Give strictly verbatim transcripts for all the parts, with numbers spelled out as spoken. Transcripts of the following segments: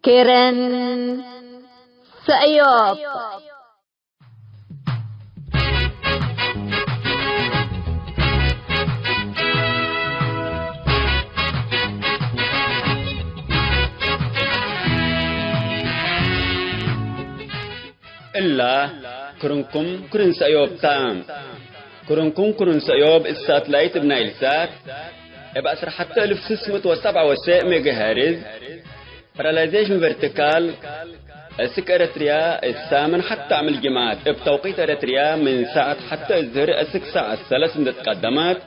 ክርን ሰእዮብ። እላ ክርንኩም ክርን ሰእዮብ ታ። ክርንኩም ክርን ሰእዮብ እብ ሳትላይት እብ ናይል ሳት እብ ዐስር ሐተ እልፍ ስስ ምእት ወሰብዓ ወሰዕ ሜጋሄርዝ ፓራላይዜሽን ቨርቲካል፣ እስክ ኤረትርያ እት ሳምን ሐተ ዓምል ጅምዓት እብ ተውቂት ኤረትርያ ምን ሳዐት ሐተ እዝህር እስክ ሳዐት ሰለስ እንዴ ትቀደመት፣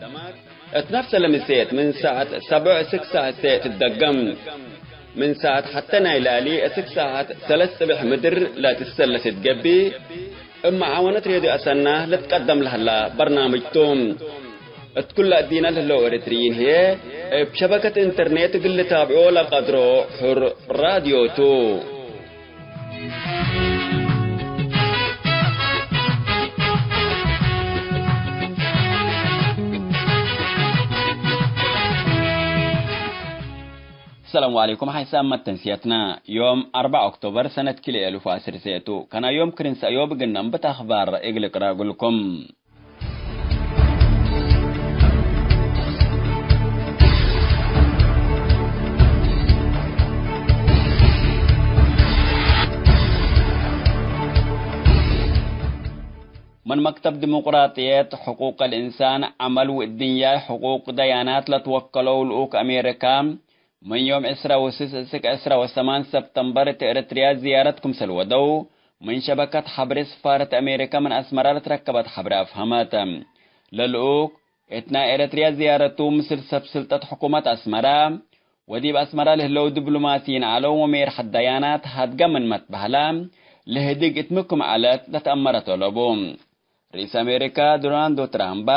እት ነፍሰ ለምሴት ምን ሳዐት ሰብዕ እስክ ሳዐት ሴዕ ትትደገም። ምን ሳዐት ሐተ ናይ ላሊ እስክ ሳዐት ሰለስ ጽብሕ ምድር ለትሰለስ ትገብእ። እብ መዓወነት ሬድዮ አሰና ልትቀደም ለህላ በርናምጅ ቱ። እት ኩለ እዲነ ለህለው ኤረትርይን ህዬ፣ እብ ሸበከት ኢንተርኔት እግል ልታብዖ ለቀድሮ ሑር ራድዮ ቱ። ሰላሙ ዐለይኩም። ሐይሳም መተንስየትነ ዮም አርበዕ ኦክቶበር ሰነት ክልኤ እልፍ ወዐስር ሴዕ ቱ። ከና ዮም ክርን ሰእዮብ እግል ነንብት አኽባር እግል እቅረእ እግልኩም። ምን መክተብ ዲሞቅራጥየት ሕቁቅ ልእንሳን ዐመል ወእድንያይ ሕቁቅ ደያናት ለትወከለው ልኡክ አሜሪካ፣ ምን ዮም ዕስራ ወስስ እስክ ዕስራ ወሰማን ሰብተምበር እት ኤረትርያ ዝያረት ክምሰል ወደው፣ ምን ሸበከት ሐብሬ ስፋረት አሜሪካ ምን አስመራ ለትረከበት ሐብሬ አፍሀመት። ለልኡክ፣ እት ናይ ኤረትርያ ዝያረቱ ምስል ሰብ ስልጠት ሕኩመት አስመራ ወዲብ አስመራ ለህለው ዲብሎማሲይን ዐለው ወሜርሐት ደያናት ሀድገ ምን መትበህላ ለህድግ እት ምክም ዐለት ለተአመረ ቶለቡ። ርኢስ አሜሪካ ዶናልዶ ትራምባ፣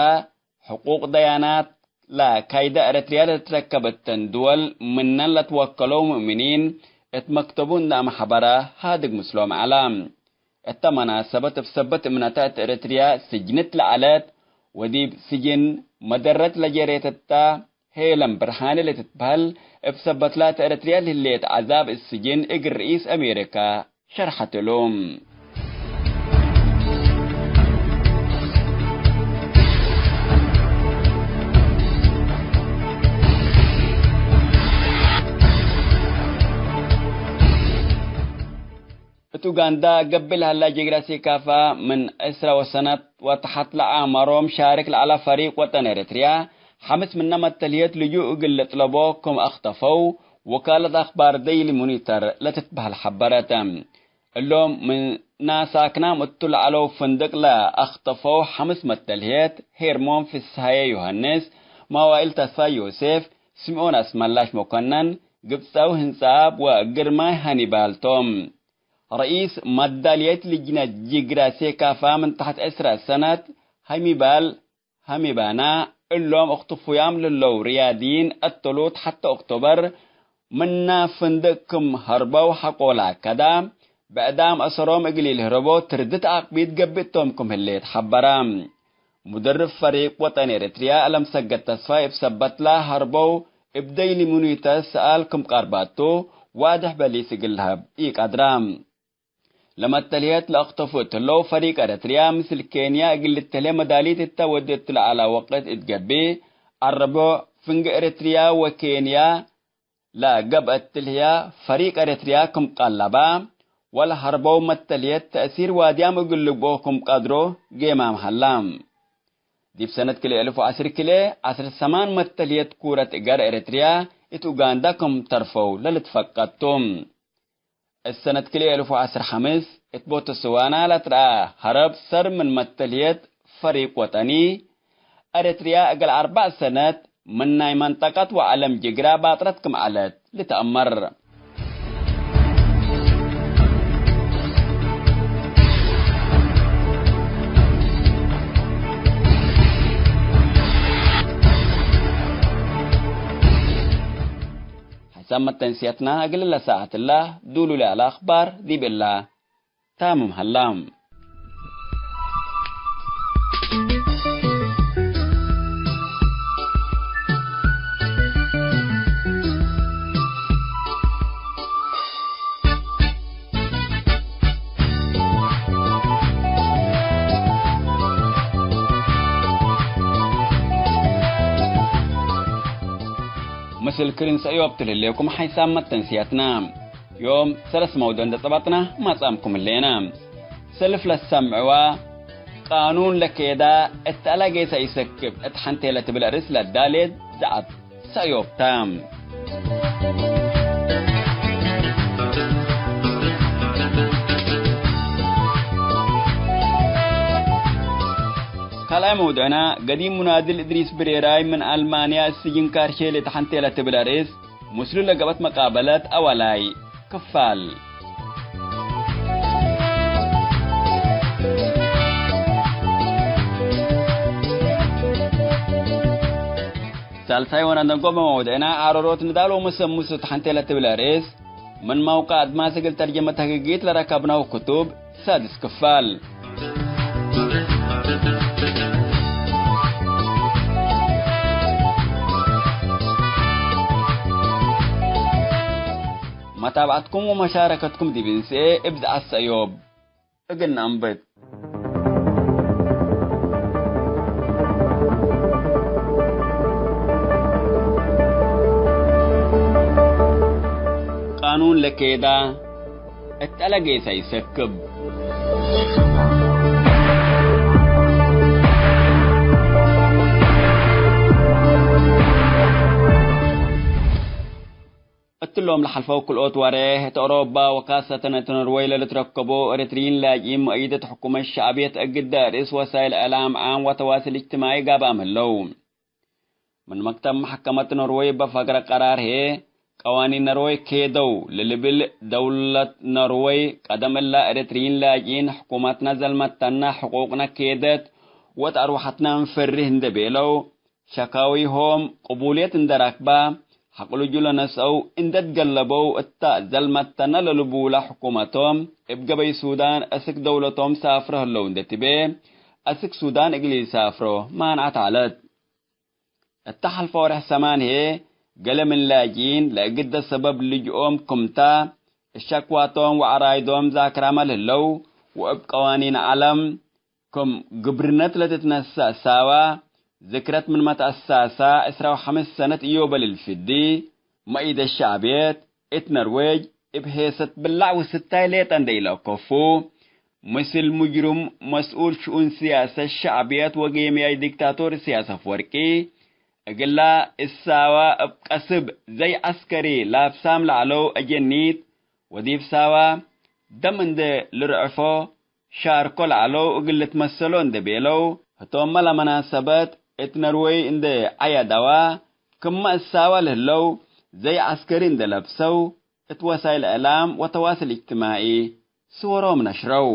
ሕቁቅ ደያናት ለካይደ ኤረትርያ ለትትረከብ እተን ድወል ምነን ለትወከለው ሙእሚኒን እት መክተቡ እንዴ አመሐበረ ሀድግ ምስሎም ዐለ። እተ መናሰበት እብ ሰበት እምነተ እት ኤረትርያ ስጅንት ለዐለት ወዲብ ስጅን መደረት ለጀሬት እተ ሄለን ብርሃነ ለትትበህል እብ ሰበትላ እት ኤረትርያ ለህሌት ዐዛብ እት ስጅን እግል ርኢስ አሜሪካ ሸርሐት እሉ። እት ኡጋንዳ ገብእ ለሀላ ጅግረ ሴካፋ ምን ዕስራ ወሰነት ወተሐት ለአዕማሮም ሻርክ ለዐለ ፈሪቅ ወጠን ኤረትርያ፣ ሐምስ ምነ መተልህየት ልጁእ እግል ልጥለቦ ክም አክተፈው ወካለት አክባር ደይሊ ሙኒተር ለትትበህል ሐበረት። እሎም ምነ ሳክናም እቱ ለዐለው ፍንድቅ ለአክተፈው ሐምስ መተልህየት፣ ሄርሞን ፍስሃየ ዮሐንስ፣ መዋእል ተስፋይ ዮሴፍ፣ ስምኦን አስመላሽ መኮነን፣ ግብጻዊ ህንጻብ ወግርማይ ሃኒባል ቶም። ረኢስ መዳልየት ልጅነት ጅግረ ሴካፋ ምን ተሐት ዕስረ ሰነት ሃሚባል ሃሚባና፣ እሎም እክትፉያም ለህለው ርያድይን ቀተሉት ሐተ ኦክቶበር ምነ ፍንድቅ ክም ሀርበው ሐቆ ለአከዳ፣ ብዕዳም አሰሮም እግል ኢልህረቦ ትርድት አቅቢት ገብእ ቶም ክም ህሌት ሐበረ። ሙደርብ ፈሪቅ ወጠን ኤረትርያ አለምሰገድ ተስፋይ እብ ሰበትላ ሀርበው እብ ደይሊ ሙኒተር ሰኣል ክም ቀርባቱ ዋድሕ በሊስ እግል ለሀብ ኢቀድረ። ለመተልህየት ለአክተፉ እት ህለው ፈሪቅ ኤረትርያ ምስል ኬንያ እግል ልተልሄ መዳሊት እተ ወዴቱ ለዐለ ወቅት እት ገብእ፣ አርቦዕ ፍንጌ ኤረትርያ ወኬንያ ለገብአት ትልህያ ፈሪቅ ኤረትርያ ክም ቀለባ፣ ወለሀርበው መተልየት ተእሲር ዋድያም እግል ልግብኦ ክም ቀድሮ ጌማም ሀላ። ዲብ ሰነት ክልኤ እልፍ ወዐስር ክልኤ፣ ዐስር ሰማን መተልየት ኩረት እገር ኤረትርያ እት ኡጋንዳ ክም ተርፈው ለልትፈቀድ ቱ። እት ሰነት ክልኤ እልፍ ወዐስር ሐምስ፣ እት ቦትስዋና ለትረአ ሀረብ ሰር ምን መተልየት ፈሪቅ ወጠኒ፣ ኤረትርያ እግል አርበዕ ሰነት ምን ናይ መንጠቀት ወዐለም ጅግራ ባጥረት ክም ዐለት ልትአመር። ሐሳብ መተንስየትና እግል ለሳዐትላ ዱሉል ለዐለ አኽባር ዲብ እላ ታምም ሀላ። ትልክርን ሰእዮብ ትልሌኩም ሓይሳም መተንስያትና። ዮም ሰለስ መውዶ እንደ ጸባጥና ማጻምኩም ህሌና። ሰልፍ ለሰምዕዋ ቃኑን ለኬዳ እት አለጌሰ ኢሰክብ እት ሐንቴ ለትብል አርእስ ለዳሌት ዘዐት ሰእዮብታ። ካልኣይ መውዱዕና፣ ገዲም ሙናድል እድሪስ ብሬራይ ምን አልማንያ ስጅን ካርሼ ለተሐንቴ ለትብል አርእስ፣ ምስሉ ለገብአት መቃበለት አወላይ ክፋል። ሳልሳይ ወነደንጎ በመውድዕና፣ አሮሮት ንዳል ወመሰሙስ ተሐንቴ ለትብል አርእስ፣ ምን መውቀዕ አድማስ እግል ተርጀመት ህግጊት ለረከብነው ክቱብ ሳድስ ክፋል። መታብዐትኩም ወመሻረከትኩም ዲብ እንስኤ እብ ዘዐት ሰእዮብ እግል ነአንብት። ቃኑን ለኬዳ እት አለጌሰ ኢሰክብ። እትሎም ለሐልፈው ክልኦት ወሬሕ፣ እት አውሮፓ ወካሰተን እት ኖርወይ ለልትረከቦ ኤረትርዪን ላጅኢን መእይደት ሕኩመት ሸዕብየት እግል ደአርስ ወሳይል እዕላም ዓም ወተዋስል እጅትማዒ ጋብአም ህለው። ምን መክተብ መሕከመት ኖርወይ በፈግረ ቀራር ህዬ፣ ቀዋኒን ኖርወይ ኬደው ለልብል፣ ደውለት ኖርወይ ቀደም እላ ኤረትርዪን ላጅኢን ሕኩመትነ ዘልመተነ ሕቁቅነ ኬደት ወእት አርወሐትነ እንፈርህ እንዴ ቤለው፣ ሸካዊሆም ቅቡልየት እንዴ ረክበ፣ ሐቅ ልጁ ለነስአው እንዴ ትገለበው እተ ዘልመተነ ለልቡለ ሕኩመቶም፣ እብ ገበይ ሱዳን አስክ ደውለቶም ሳፍረ ህለው እንዴ ትቤ፣ አስክ ሱዳን እግል ኢሳፍሮ ማንዐት ዐለት። እተ ሐልፈ ወርሕ ሰማን ህዬ፣ ገሌ ምን ላጅኢን ለእግደ ሰበብ ልጅኦም ክምተ፣ እሸክዋቶም ወዐራይዶም ዛክራመ ለህለው፣ ወእብ ቀዋኒን ዐለም፣ ክም ግብርነት ለትትነሰእ ሳዋ ዝክረት ምንመ ተአሳሳ ዕስራ ወሐምስ ሰነት ኢዮበልል ፍዲ፣ መኢደት ሸዕብየት እት ነርዌጅ እብ ሄሰት ብላዕ ወስታይ ሌጠ እንዴ ኢለአከፉ፣ ምስል ሙጅርም መስኡል ሽኡን ስያሰት ሸዕብየት ወጌምያይ ዲክታቶር ኢሰያስ አፍወርቂ፣ እግላ እሳዋ እብ ቀስብ ዘይ ዐስከሪ ላብሳም ለዐለው አጀኒት ወዲብ ሳዋ ደም እንዴ ልርዕፎ ሻርኮ ለዐለው እግል ልትመሰሎ እንዴ ቤለው፣ ህቶምመ ለመናሰበት እት ነርወይ እንዴ ዐየደዋ፣ ክመ እሳወ ለህለው ዘይ ዐስከሪ እንዴ ለብሰው፣ እት ወሳይል እዕላም ወተዋስል እጅትማዒ ስወሮም ነሽረው።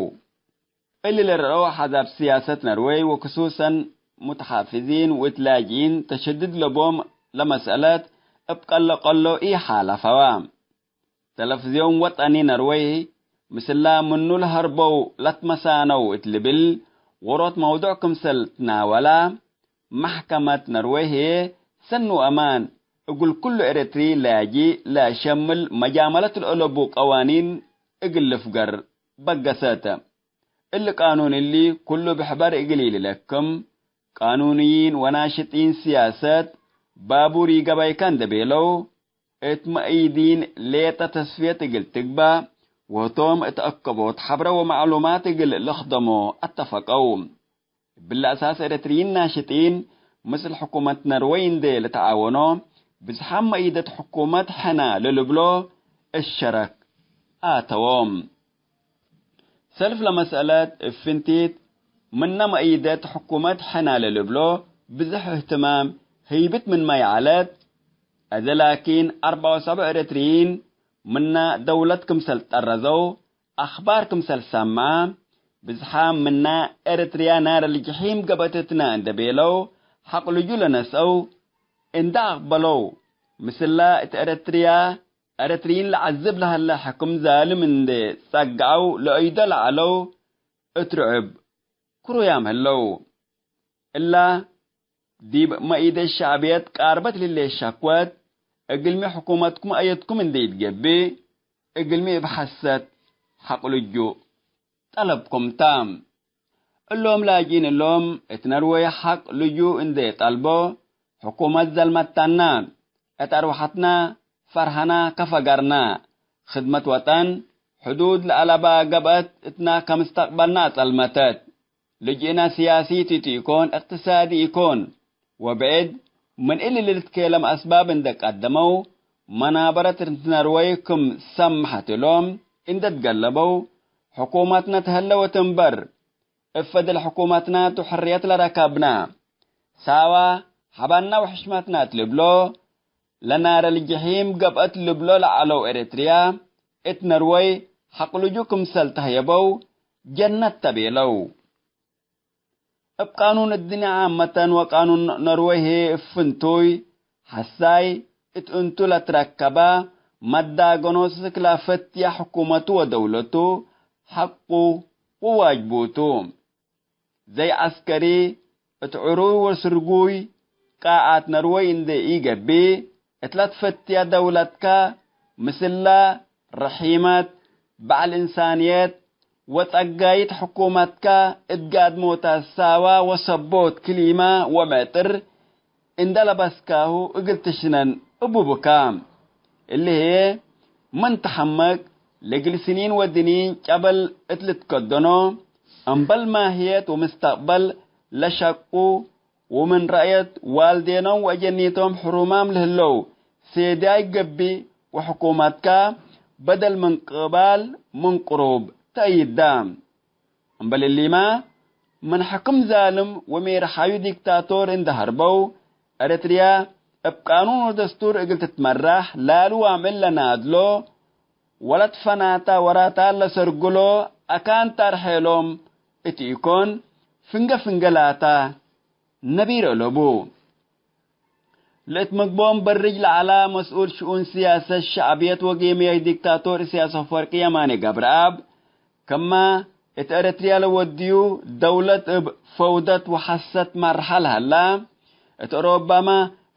እሊ ለረአው አሕዛብ ስያሰት ነርወይ ወክሱሰን ሙተሓፍዚን ወእት ላጅኢን ተሸድድ ለቦም ለመስአለት እብ ቀሎ-ቀሎ ኢሓለፈወ። ተለፍዝዮን ወጠኒ ነርወይ ምስላ ምኑ ለሀርበው ለትመሳነው እት ልብል ዎሮት መውዱዕ ክምሰል ትናወላ፣ መሕከመት ነርወይ ህዬ ሰኑ አማን እግል ኩሉ ኤረትሪ ላጂ ለአሸምል መጃመለት ለአለቡ ቀዋኒን እግል ልፍገር በገሰት። እሊ ቃኑን እሊ ኩሉ ብሕበር እግል ኢልለክም፣ ቃኑንይን ወናሽጢን ስያሰት ባቡር ኢገበይከ እንዴ ቤለው፣ እት መእይዲን ሌጠ ተስፍየት እግል ትግበእ፣ ወህቶም እት አከቦት ሐብረ ወመዕሉማት እግል ልክደሞ አተፈቀው። እብሊ አሳስ ኤረትርዪን ናሽጢን ምስል ሕኩመት ነርወይ እንዴ ልትዓወኖ፣ ብዝሓም መእይደት ሕኩመት ሕነ ለልብሎ እሸረክ አተዎም። ሰልፍ ለመስአለት እብ ፍንቲት ምነ መእይደት ሕኩመት ሕነ ለልብሎ ብዝሕ እህትማም ህይብት ምንመ ይዐለት፣ አዜ ላኪን አርበዕ ወሰብዕ ኤረትርዪን ምነ ደውለት ክምሰል ጠረዘው አክባር ክምሰል ሰምዐ፣ ብዝሓም ምነ ኤረትርያ ናር አልጀሒም ገብአትነ እንዴ ቤለው ሐቅ ልጁ ለነስአው እንዴ አቅበለው፣ ምስላ እት ኤረትርያ ኤረትርዪን ለዐዝብ ለሀለ ሕክም ዛልም እንዴ ጸግዐው ለአይዶ ለዐለው እት ርዑብ ክሩያም ህለው። እላ ዲብ መኢደት ሸዕብየት ቃርበት ልሌ ሸክወት፣ እግልሚ ሕኩመትኩም አየድኩም እንዴ ኢትገብእ፣ እግልሚ እብ ሐሰት ሐቅ ልጁእ ጠለብኩም ተ። እሎም ላጅኢን እሎም እት ነርወይ ሐቅ ልጁእ እንዴ ጠልቦ፣ ሕኩመት ዘልመተነ እት አርወሐትና ፈርሀና ከፈገርና። ክድመት ወጠን ሕዱድ ለአለባ ገብአት እትና ከምስተቅበልና አጸልመተት። ልጅእና ስያሲ ቱ ኢኮን፣ እቅትሳዲ ኢኮን። ወብዕድ ምን እሊ ልትኬለም አስባብ እንደ ቀደመው፣ መናበረት እት ነርወይ ክም ሰምሐት እሎም እንደ ትገለበው፣ ሕኩመትነ ተሀለወት እምበር፣ እብ ፈድል ሕኩመትና ቱ ሕርየት ለረከብና። ሳዋ ሐባና ወሕሽመትና እት ልብሎ፣ ለናረል ጀሒም ገብአት ልብሎ ለዐለው ኤረትርያ፣ እት ነርወይ ሐቅሉጁ ክምሰል ተህየበው ጀነት ተቤለው። እብ ቃኑን እድንያ ዓመተን ወቃኑን ኖርወይ ህዬ እብ ፍንቱይ ሐሳይ እት እንቱ ለትረከበ መዳገኖ ስክ ለፈትየ ሕኩመቱ ወደውለቱ ሐቁ ወዋጅቡ ቱ። ዘይ ዐስከሪ እት ዕሩይ ወስርጉይ ቃዓት ነርወይ እንዴ ኢገብእ፣ እት ለትፈትየ ደውለትከ ምስለ ረሒመት፣ በዐል እንሳንየት ወጸጋይት ሕኩመትከ እት ጋድሞተ ሳዋ ወሰቦት ክሊመ ወምዕጥር እንደ ለበስካሁ እግል ትሽነን እቡ ብካ። እሊ ህዬ ምን ተሐመቅ ለእግል ስኒን ወድኒን ጨበል እት ልትከደኖ፣ እምበል ማህየት ወምስተቅበል ለሸቁ ወምን ረአየት ዋልዴኖም ወአጀኒቶም ሕሩማም ለህለው ሴድያይ ገብእ ወሕኩመትከ በደል ምን ቅባል ምን ቅሩብ ተአይዳ። እምበል እሊመ፣ ምን ሕክም ዛልም ወሜርሓዩ ዲክታቶር እንደ ሀርበው፣ ኤረትርያ እብ ቃኑን ወደስቱር እግል ትትመራሕ ላሉ ዋምዕል ለናድሎ ወለትፈናታ ወራታት ለሰርግሎ አካን ታርሐሎም እት ኢኮን፣ ፍንገ ፍንገ ላታ ነቢር እለቡ። ለእት ምግቦም በርጅ ለዐላ መስኡል ሽኡን ስያሰት ሸዕብየት ወጌምያይ ዲክታቶር እስያስ አፈወርቂ የማኔ ገብረአብ፣ ከማ እት ኤረትርያ ለወድዩ ደውለት እብ ፈውደት ወሐሰት መርሐል ሀላ፣ እት ኦሮባመ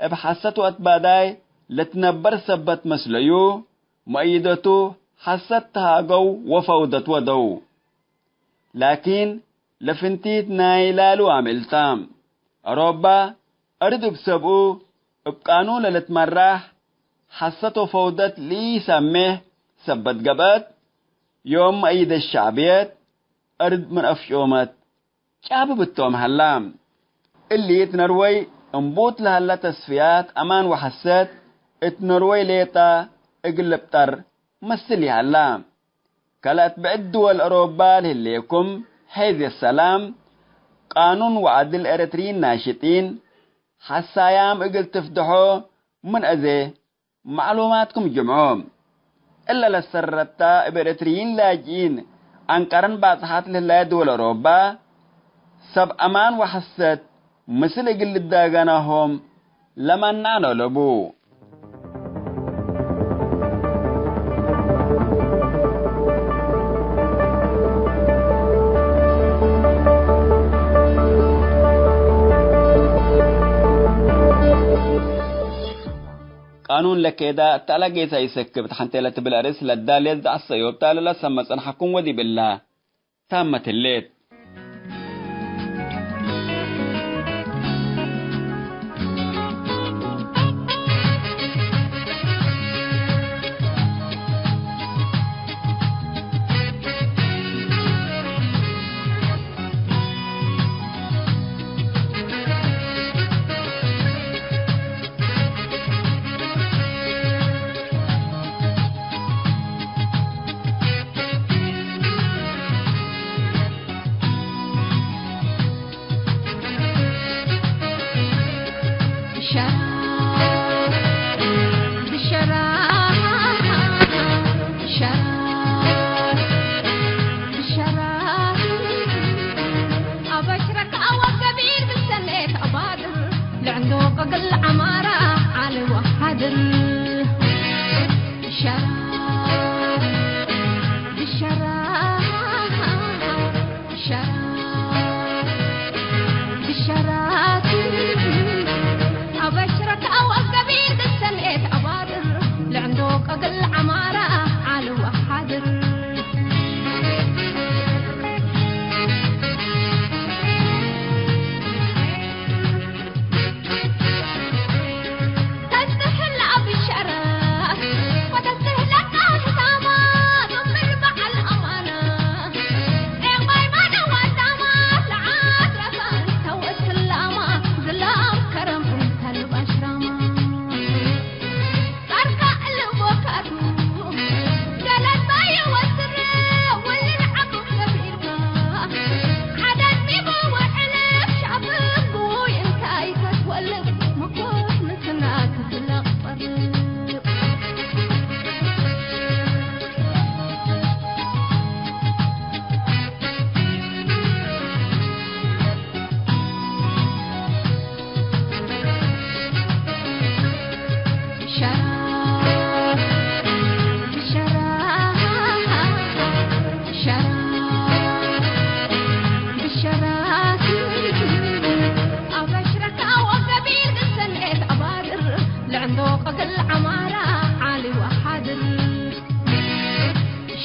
እብ ሐሰት ወአትባዳይ ለትነበር ሰበት መስለዩ፣ መእይደቱ ሐሰት ተሃገው ወፈውደት ወደው። ላኪን፣ ለፍንቲት ናይ ላሉ አምዕል ተ። አሮባ፣ አርድ እብ ሰብኡ፣ እብ ቃኑን ለልትመራሕ፣ ሐሰት ወፈውደት ለኢሰሜሕ ሰበት ገብአት፣ ዮም መእይደት ሸዕብየት፣ አርድ ምን አፍሾመት ጫብብ እቶም ሀላ። እሊ እት ኖርወይ እምቡት ለሀለ ተስፍያት አማን ወሐሰት፣ እት ኖርወይ ሌጠ እግል ልብጠር መስል ይሀላ። ከለአት ብዕድ ድወል አሮባ ለህሌኩም ሔዝየ ሰላም፣ ቃኑን ወዐድል ኤረትርዪን ናሽጢን፣ ሐሳያም እግል ትፍድሖ ምን አዜ መዕሉማትኩም ጅምዖ። እለ ለሰረተ እብ ኤረትርዪን ላጅኢን አንቀረን ባጽሓት ለህለየ ድወል አሮባ፣ ሰብ አማን ወሐሰት ምስል እግል ልዳገናሆም ለመንዐ ለአለቡ። ቃኑን ለኬዳ እተ ለጌሰ ኢሰክብ እት ሐንቴ ለትብል አርእስ ለዳሌት ዘአሰዮብታ ለለሰመ ጸንሐኩም ወዲብላ። ታመት ህሌት።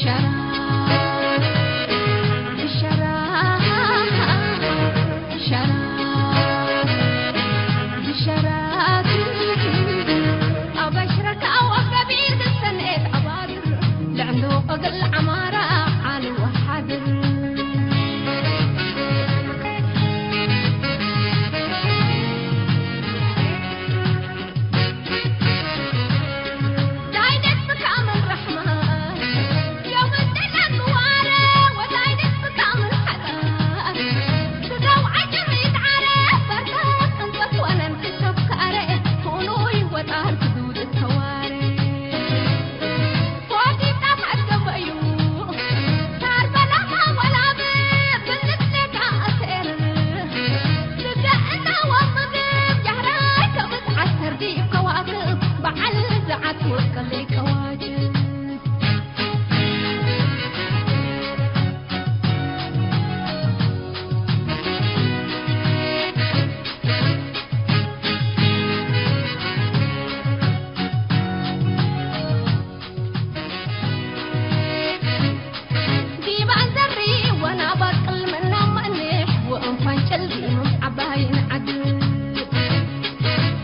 ሸራ፣ ሸራ፣ ሸራ፣ ሸራ፣ አበሽረካ ወገቢር ሰኔት አባድር፣ ለዕንዶ እግል ዐማራ ዓሊ ወሓድር። ዲብ አንዘሪ ወናባቅል ምናም መኔሕ ወእንፋንጨል ዲምም ዐባይን ዐድ።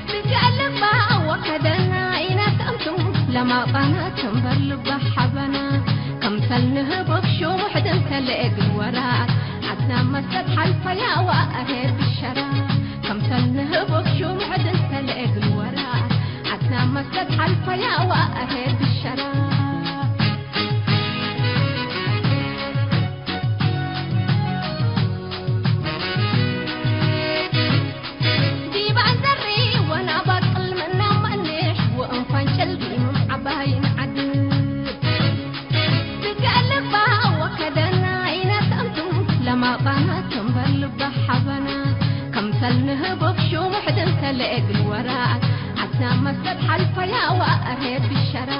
ትገአልባ ወከደና ኢነተምቱ ለማባና ተንበር ልባ ሐበና። ከምሰል ንህቦክ ሹሙሕድ እንተ ለእግል ወራት ዐድና መሰል ሐልፈያ ወአሄ ብሸራ። ከምሰል ንህቦክ ሹሙሕድ እንተ ለእግል ወራት ዐድና መሰል ሐልፈያ ወአሄ ብሸራ። ዲብ አንዘሪ ወናባቅል ምናም መኔሕ ወእንፋንጨል ዲምም ዐባይን ዐድ። ትገአልባ ወከደና ኢነተምቱ ለማባና ተንበር ልባ ሐበና። ከምሰል ንህቦክ ሹሙሕድ እንተ ለእግል ወራት ዐድና መሰል ሐልፈያ ወአሄ ብሸራ።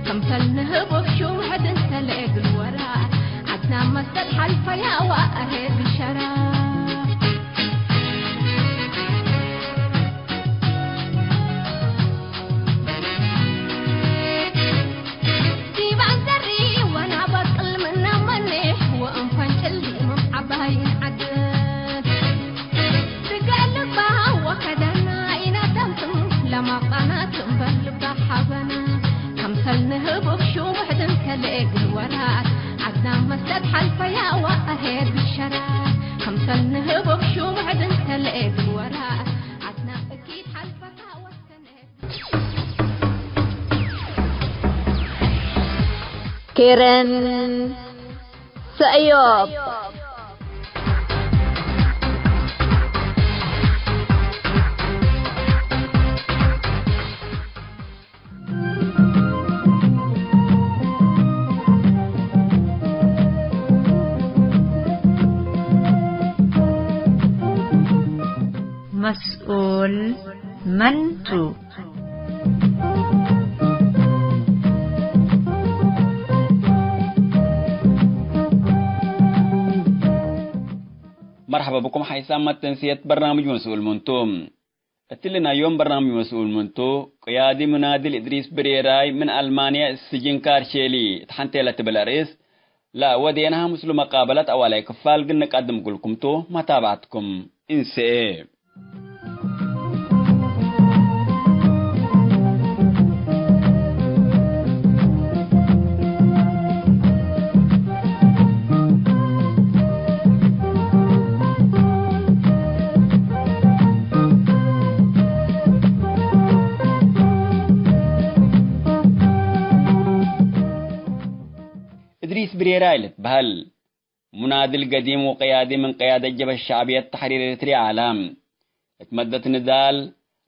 ከምሰል ንህቦክ ሹሙሕድ እንተ ለእግል ወራት ዐድና መሰል ሐልፈያ ወአሄ ብሸራ። ዲብ አንዘሪ ወናባቅል ምናም መኔሕ ወእንፋንጨል ዲምም ዐባይን ዐድ። ትገአልባ ወከደና ኢነተምቱ ለማባና ተንበር ልባ ሐበና። ከምሰል ንህቦክ ሹሙሕድ እንተ ለእግል ወራት ዐድና መሰል ሐልፈያ ወአሄ ብሸራ። ከምሰል ንህቦክ ሹሙሕድ እንተ ለእግል ወራት ዐድና እኪት ሐልፈካ ወሰኔት። ኬረን ሰእዮብ። መስኡል መን ቱ? መርሐበ ብኩም ሐይሳም መተንስየት በርናምጅ መስኡል መን ቱ። እትሊ ናይ ዮም በርናምጅ መስኡል መን ቱ፣ ቅያዲ ሙናድል እድሪስ ብሬራይ ምን አልማንየ ስጅን ካርሼሊ እት ሐንቴ ለትብል አርእስ ለወዴናሀ ምስሉ መቃበለት አዋላይ ክፋል ግን ንቀድም እግልኩም ቱ፣ መታብዐትኩም እንሰኤ። እድሪስ ብሬራይ ልትበሀል ሙናድል ገዲም ወቀያዲ ምን ቅያደት ጀብሀት ሸዕብየት ተሕሪር ኤረትርየ ዐለ። እት መደት ንዳል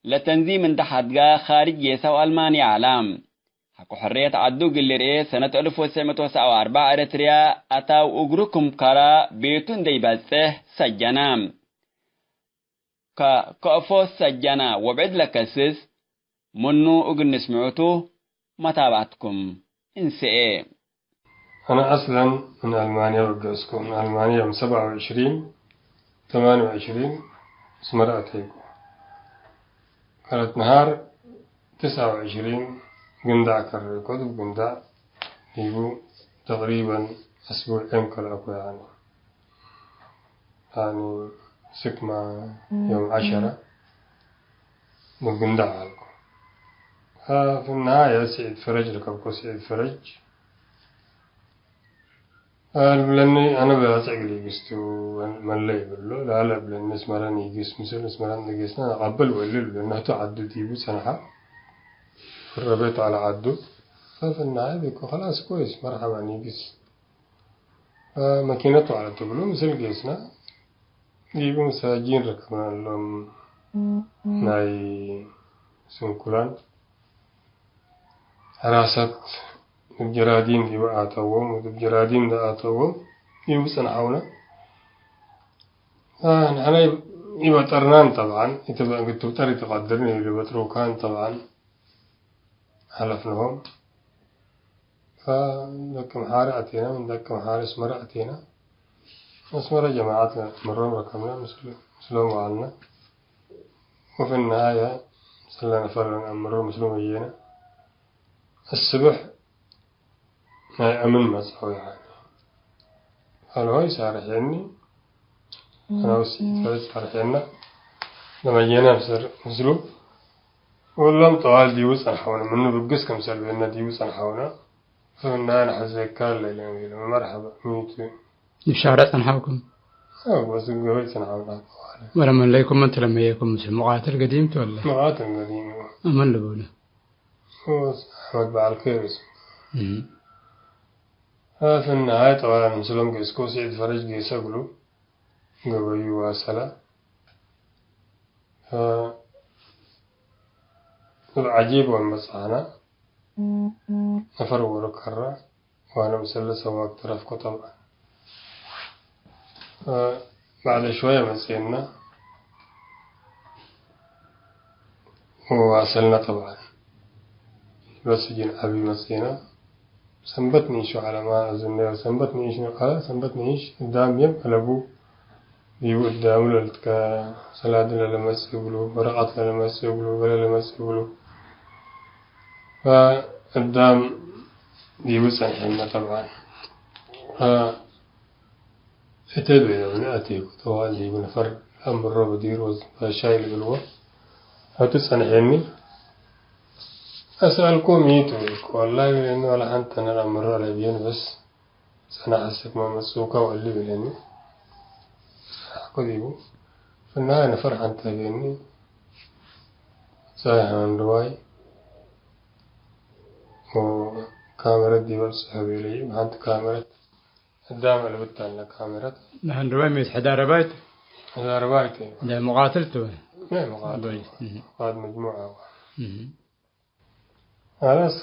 ለተንዚም እንዴ ሐድጋ፣ ካርጅ ጌሰ ወአልማንየ ዐለ። ሐቆ ሕርየት ዐዱ እግል ልርኤ፣ ሰነት አልፍ ወትስዕ ምእት ወሰብዓ ወአርበዕ ኤረትርያ አታ ወእግሩ ክም ከራ ቤቱ እንዴ ኢበጽሕ ሰጀነ። ከ-፣ ከአፎ ሰጀነ ወብዕድ ለከስስ ምኑ እግል ንስምዑ ቱ፣ መታብዐትኩም እንሰኤ። أنا أصلًا من ألمانيا وقفزكو من ألمانيا يوم سبعة وعشرين ثمانية وعشرين أسمر أتيكو. كانت نهار تسعة وعشرين قندع كريكو قندع يبو ተቅሪበን አስቡዕየን ከልአኮ፣ ያኒ፣ ያኒ ስክማ ዮም ዐሸረ ምን ግንዳዕ አልኮ። አ፣ ፍናሃየ ስዒድ ፈረጅ ረከብኮ። ስዒድ ፈረጅ፣ አ፣ ልብለኒ፣ አነ በያጽ እግል ኢግስቱ መለይ ብሎ፣ ላለ እብለኒ፣ እስመረን ኢግስ፣ ምስል እስመረን ኢግስና ነቀብል ወእሊ ልብለኒ፣ ህቱ ዐዱ ዲቡ ጸንሐ። ፍረቤት ዐለ ዐዱ። ፈፍናሃየ ቤኮ፣ ከላስ ኮይስ፣ መርሐባ ኒግስ። መኪነቱ ዐለት እግሉ ምስል ጌስነ፣ ዲቡ መሳጂን ረከብነ እሎም ናይ ስንኩላን ሕራሰት እብ ጀራዲን ዲቡ አተዎም፣ ወእብ ጀራዲን እንዴ አተዎም ዲቡ ጸንሐውነ። ንሕነ ኢበጠርናን ጠብዓን፣ እግል ትብጠር ኢትቀድርን፣ ኢልበጥሩካን ጠብዓን ሐለፍንሆም። ፈደቂ መሓሪ አቴነ፣ ምን ደቂ መሓሪ አስመረ አቴነ። አስመረ ጀማዐት ለአምሮም ረከብነ፣ ምስል-፣ ምስሎም ወዐልነ። ወፊ ነሃየ፣ ምስለ ነፈር ለነአምሮ ምስሎም ወየነ። አስብሕ ናይ አምን መጽአው፣ ያኒ። አልሆይ ሳርሔኒ፣ አነ ወሲት ፈረጅ ሳርሔና፣ ለመየነ ምስር-፣ ምስሉ፣ ወሎም ጠዋል ዲቡ ጸንሐውነ፣ ምኑ ብግስ ክምሰል ቤነ ዲቡ ጸንሐውነ፣ ፍናን ሐዜካ ለለ ቤለ፣ መርሐባ፣ ሚቱ። እብ ሻርዕ ጸንሐውኩም? አው፣ በስ ገበይ ጸንሐውና ጠዋለ። ወለመለይኩም መን ትለመየኩም ምስል ሙቃትል ገዲም ትወለ? ሙቃትል ገዲም። አመን ልቡለ? ወስ አሕመድ በዐል ኬር እስም። እህ። አ፣ ፍናሃይ ጠዋል ምስሎም ጌስኮ፣ ስዒድ ፈረጅ ጌሰ እግሉ ገበዩ ዋሰለ። አ፣ እብ ዐጂብ ወንበጽሐነ፣ ነፈር ወሩ ከረ፣ ወአነ ምስለ ሰዋግ ተረፍኮ ጠብዐን። አ፣ ባዕደ ሽወየ መጽኤነ። ወዋሰልነ ጠብዐን። በስ ጅን ዐቢ መጽእነ። ሰንበት ንኢሹ ዐለማ እዝነ ሰንበት ንኢሽ ዐለ፣ ሰንበት ንኢሽ እዳም የም አለቡ። ዲቡ እዳሙ ለልትከ ሰላዲ ለለመጽእ እግሉ፣ ወረቀት ለለመጽእ እግሉ፣ ገሌ ለመጽእ እግሉ። ፈእዳም ዲቡ ጸንሐነ ጠብዐን። እተ ቤለውኒ አቴኩ፣ ጠዋል ዲቡ ነፈር ለአምሮ በዲር ወዝ ሻይ ልብልዎ፣ ሐቱ ጸንሐኒ። አስአልኮ ሚቱ ኢኮ፣ ወላሂ ቤለኒ፣ ወላ ሐንተ ነአምሮ አለብየን፣ በስ ጸና ሐሰክ መመጽኡከ ወእሊ ቤለኒ። ሐቆ ዲቡ፣ ፍናየ ነፈር ሐንተ ቤኒ፣ ጸሐ አንድዋይ ወካመረት ዲበ ብጽሐ ቤለዩ፣ ሐንቲ ካመረት እዳም አልብት አለ ካሜራት። ለሀንድባይ ሜት ሕዳረባይት? ሕዳረባይት። ለሙቃትል ቱ? ለ ሙቃትል። ባይ። እህ። ቃድ መጅሙዓ። እህ። አለስ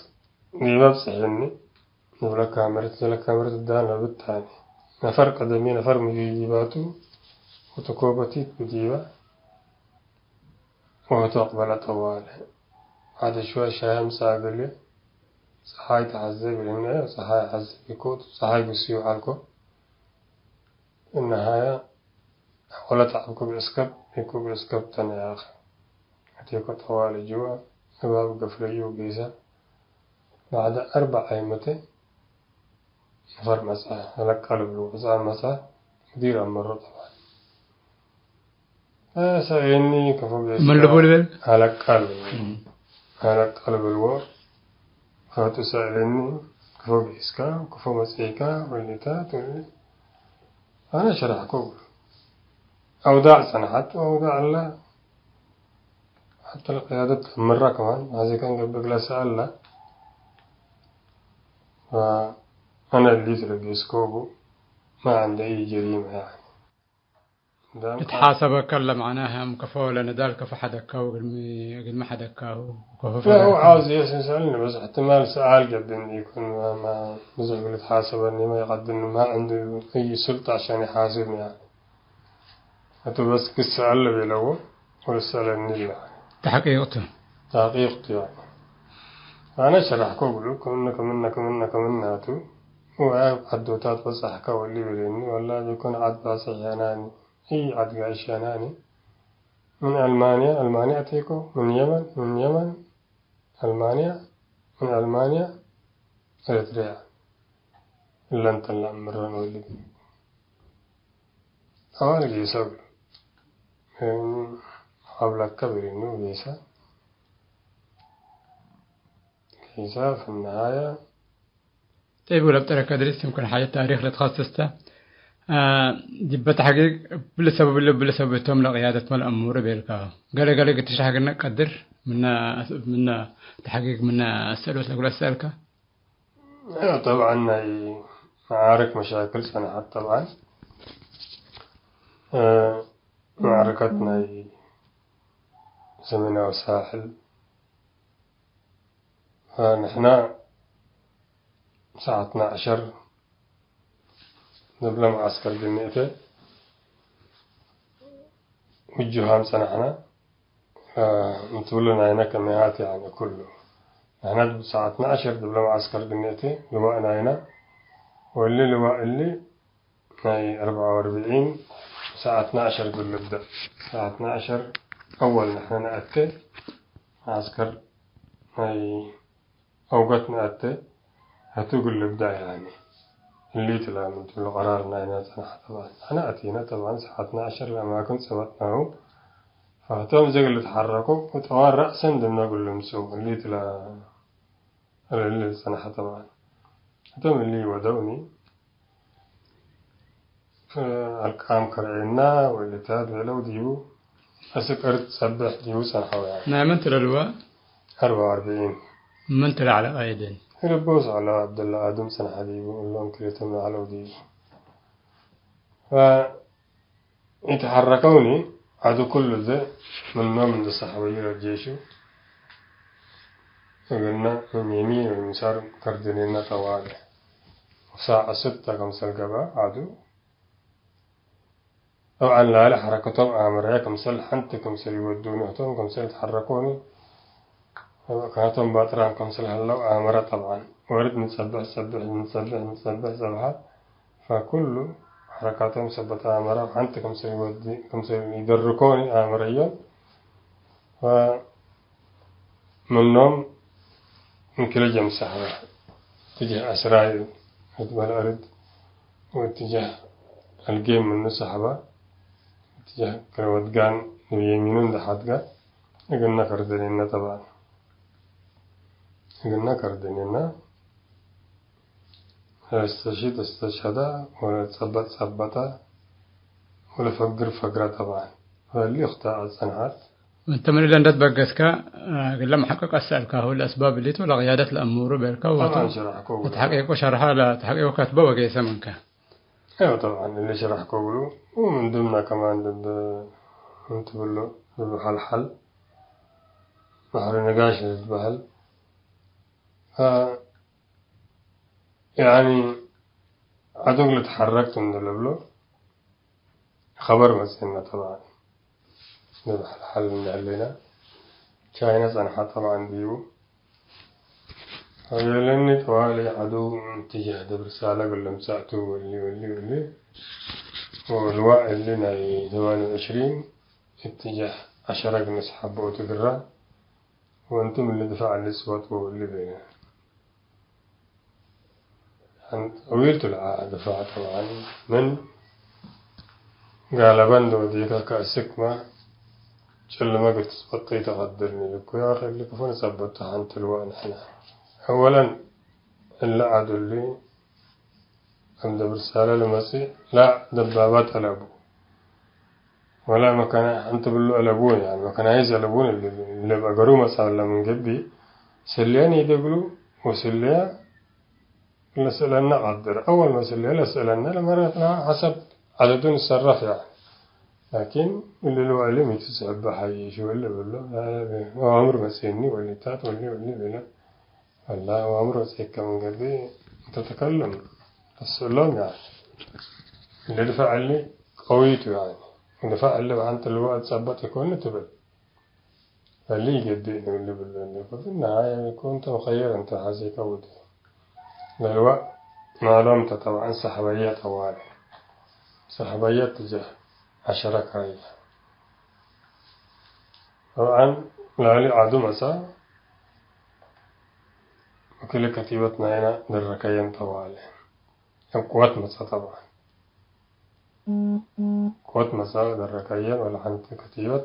ዲበ ብጽሕኒ። ንብለ ካሜራት፣ ዘለ ካሜራት እዳም ለብት ታኒ። ነፈር ቀደሚ፣ ነፈር ሙጂባቱ ወተኮበቲት ብዲባ። ወህቱ አቅበለ ጠዋለ። ዐደ ሽወይ ሻይ አምጽአ እግል፣ ጸሓይ ተሐዜ ብልነ፣ ጸሓይ ሐዜ ኢኮ፣ ጸሓይ ግስዩ ዐልኮ። እነሃየ አወለ ተዐብኩ ብዕስከብ፣ ኢኮ ብዕስከብ ተነ ያአኺ። አቴኮ ጠዋለ ጅወ፣ እባብ ገፍለዩ ጌሰ። ባዕደ አርበዕ አይመተ፣ ነፈር መጽአ፣ ሀለቃ ልብሉ፣ ሕጻን መጽአ፣ ሙዲር አመሮ ጠባል። ሰአለኒ፣ ከፎ ጌስካ? ምን ልቡ ልብል? ሀለቃ ልብል። እም። ሀለቃ ልብልዎ። ፋቱ ሰአለኒ፣ ከፎ ጌስካ? ከፎ መጽኢካ? ወሊታ ትብል። አነ ሸረሕኮ። አውዳዕ ጸንሐት፣ አውዳዕ አላ። ሐተ ለቅያደት አምራ ከማን፣ አዜ ከን ገብእ እግለ ሰአላ። ወአነ እሊ ትረጌስኮ እቡ፣ ማ ዐንደ አይ ጀሪመ፣ ያኒ። ዳም ልትሓሰበከ ለመዕናህ፣ አም ከፎ ለነዳል ከፎ ሐደካሁ፣ እግልሚ፣ እግልሚ ሐደካሁ፣ ከፎ ላ፣ ፈገርካ። ዓውዝ የስእልኒ፣ በስ እሕትማል ሰኣል ገብእኒ ኢኮን፣ ማ፣ ማ፣ ብዙሕ እግል ልትሓሰበኒ ማ ይቀድኒ፣ ማ ዐንዱ አይ ሱልጣ ዐሻን ይሓስብኒ፣ ያኒ። አቱ በስ ክሰአል ለቤለዎ ወልሰአለኒ ለዐለ። ተሕቂቅ ቱ። ተሕቂቅ ቱ ያኒ። አነ ሸረሕኮ እግሉ፣ ክምነ፣ ክምነ፣ ክምነ፣ ክምነ ቱ። ወአብ ዐዶታት በጸሕከ ወሊ ቤለኒ፣ ወላ ቢኮን ዐድ ባጽሕ ያናኒ፣ እይ ዐድ ጋሽ ያናኒ። ምን አልማንያ፣ አልማንያ አቴኮ፣ ምን የመን፣ ምን የመን፣ አልማንያ፣ ምን አልማንያ፣ ኤረትርያ። እለ እንተ ለአምረን ወልድ ጠዋል ጌሰ እግሉ። እም፣ ሀብለከ ብሪኑ ጌሰ። ጌሰ ፍነሃየ። ጠይብ፣ ወለብጠረከ ድሪስ፣ ይምክን ሐየት ታሪክ ለትኸስስ ተ። አ፣ ዲበ ተሕቂቅ እብሊ ሰበብ እለ፣ እብሊ ሰበብ እቶም ለቅያደት መለአሙሩ ቤልካ። ገሌ ገሌ እግል ትሽረሕ ግነ ቀድር፣ ምነ፣ ምነ ተሕቂቅ፣ ምነ አሰእሎት ለእግል አሰአልከ። ጠብዐን ናይ መዓርክ መሻክል ጸንሐት። ጠብዐን፣ እ፣ መዓረከት ናይ ሰሜናዊ ሳሕል፣ ፈንሕና ሰዓትና ዐሸር ዲብለ መዓስከር ግንእተ ውጁሃም ጸናሕና። አ፣ እንትብሎ ናይነ ከመያት፣ ያኒ፣ ኩሉ። ንሕና ዲብ ሰዓትና ዐሸር ዲብለ መዓስከር ግንእቲ ልዋእ ናይነ፣ ወእሊ ልዋእ እሊ ናይ አርበዓ ወአርብዒን ሰዓትና ዐሸር እግል ልብደእ። ሰዓትና ዐሸር አወል ንሕነ ነአቴ፣ መዓስከር ናይ አውገት ነአቴ፣ ህቱ እግል ልብደእ፣ ያኒ። እሊት ለምን ትብሎ ቀራር ናይነ ጸንሐ። ጠብዐን፣ አነ አቲነ፣ ጠብዐን፣ ሰዓትና ዐሸር ለአማክን ጸበጥናሁ። ፈህቶም እዜ እግል ልትሐረኩ፣ ወጠዋል ረእሰን ድምነ እግል ልምጽኡ፣ እሊት ለ-፣ እሊ ጸንሐ። ጠብዐን፣ ህቶም እሊ ወደውኒ፣ አልቃም ከርዔና ወእሊታት ቤለው ዲቡ፣ አስክ እርድ ጸብሕ ዲቡ ጸንሐው፣ ያኒ። ናይ መን ቱ ለልዋእ? አርበዓ ወአርብዒን። መን ቱ ለዐለ ቃይደን? ልቦስ ዐለ ዐብደላ አዱም ጸንሐ ዲቡ፣ እሎም ክልኤቶም ለዐለው ዲቡ። ፈኢተሐረከውኒ ዐዱ ኩሉ ዘ ምኖም እንዴ ሰሐበዩ ለልጄሹ፣ እግልነ ምን የሚን ወሚሳር ከርደኔነ ጠዋለ። ወሳዕ ስተ ክምሰል ገብአ ዐዱ። ጠብዐን ላሊ ሐረከቶም አመረየ፣ ክምሰል ሐንቲ ክምሰል ኢወዱኒ፣ ህቶም ክምሰል ተሐረኮኒ፣ ከቶም ባጥራም ክምሰል ሀለው አመረ። ጠብዐን ወርድ ንጸብሕ ጸብሕ፣ ንጸብሕ ንጸብሕ ጸብሐት። ፈኩሉ ሐረካቶም ሰበት አመረ፣ ሐንቲ ክምሰል ኢወዲ፣ ክምሰል ኢደርኮኒ አመረዮም። ፈ ምኖም ምን ክልኤ ጀምብ ሰሐበ፣ እትጀህ አስራዩ እት በል አርድ፣ ወእትጀህ አልጌም ምኑ ሰሐበ፣ እትጀህ ክለ ወድጋን እብ የሚኑ እንዴ ሐድገ፣ እግልነ ከርደኔነ። ጠብዐን፣ እግልነ ከርደኔነ። ለስተሽህድ እስተሽሀደ፣ ወለጸበጥ ጸበጠ፣ ወለፈግር ፈግረ። ጠብዐን፣ ፈእሊ እክተ ጸንሐት። እንተ ምን እለ እንዴ ትበገስከ፣ እግለ መሐቅቅ አሰአልካሁ፣ ለአስባብ እሊት ወለቅያደት ለአሙሩ ቤልከ፣ ወቱ ጠብዐን ሸረሕኮ። ለተሐቂቁ ሸርሐ፣ ለተሐቂቁ ከትበ ወጌሰ ምንከ። አዮ፣ ጠብዐን እሊ ሸረሕኮ እግሉ፣ ወምን ድምነ ከማን ልብ እንትብሎ፣ ልብ ሐልሐል፣ በሕሪ ነጋሽ ልትበህል፣ አ፣ ያኒ፣ ዐዱ እግል ልትሐረክ ቱ እንዴ ልብሎ፣ ኸበር መጽአነ። ጠብዐን፣ ዲብ ሐልሐል እንዴ ሀሌነ፣ ቻይነ ጸንሐ። ጠብዐን፣ ዲቡ ሀየለኒ ጠዋሊ ዐዱ እትጀህ ዲብ ርሳለ እግል ልምጸእ ቱ፣ ወሊ፣ ወሊ፣ ወሊ፣ ወልዋእ እሊ ናይ ተማንየ ወዕሽሪን እትጀህ ዐሸረ እግል ንስሐቦ ቱ ግራ፣ ወእንቱም እሊ ድፋዕ እሊ ጽበጡ፣ ወሊ ቤለ። ጠዊል ቱ ለዐ ድፋዕ። ጠብዐን፣ ምን ጋለበ እንዴ ወዴከ ከአስክመ ጭልመ እግል ትጽበጦ ኢተቀድርኒ ልኩ። ያኺ፣ እሊ ክፎ ንጸበጦ ሐንቲ ልዋእ ንሕነ። አወለን፣ እለ ዐዱ እሊ እብ ዲብ ርሳለ ለመጽእ፣ ላ ደባባት አለቡ። ወላ መከና-፣ ሐንቲ ብሎ አለቡን፣ ያኒ መከናይዝ አለቡን፣ እሊ፣ እሊ እብ አገሩ መጽአለ ምን ገብእ፣ ስልየ ኒዴ እግሉ፣ ወስልየ ለስእለነ ቀድር። አወል መ ስልየ ለስእለነ፣ ለመረትና ሐሰብ ዐደዱ ንሰረፍ፣ ያኒ። ላኪን፣ እሊ ልዋእሊ ሚ ትስሕበ ሐይሽ ወሊ ብሎ፣ አዋምር መጽአኒ፣ ወሊታት ወሊ፣ ወሊ ቤለ። ወላ አዋምር ወጽአከ ምን ገብእ፣ እንተ ተከለም፣ ተስእሎም፣ ያኒ። እሊ ድፋዕ እሊ ቀዊ ቱ፣ ያኒ። ድፋዕ እሊ በአንተ ልዋእ ጸበጥ ኢኮን ትብል። እሊ ኢገብእ ነው ልብል እንደ ኩሉ ነሃየ ኢኮን፣ እንተ መኸየር እንተ ሐዜ ቀውት። ለልዋእ ማሎም ተጠብዐን ሰሐበየ ጠዋለ። ሰሐበየ ትጀህ ዐሸረ ከረየ። ጠብዐን ላሊ ዐዱ መጽአ፣ ወክል ከቲበት ናይነ ደረከየን ጠዋለ። እብ ቅወት መጽአ ጠብዐን። ቅወት መጽአ፣ ደረከየ ወለሐንቲ ከቲበት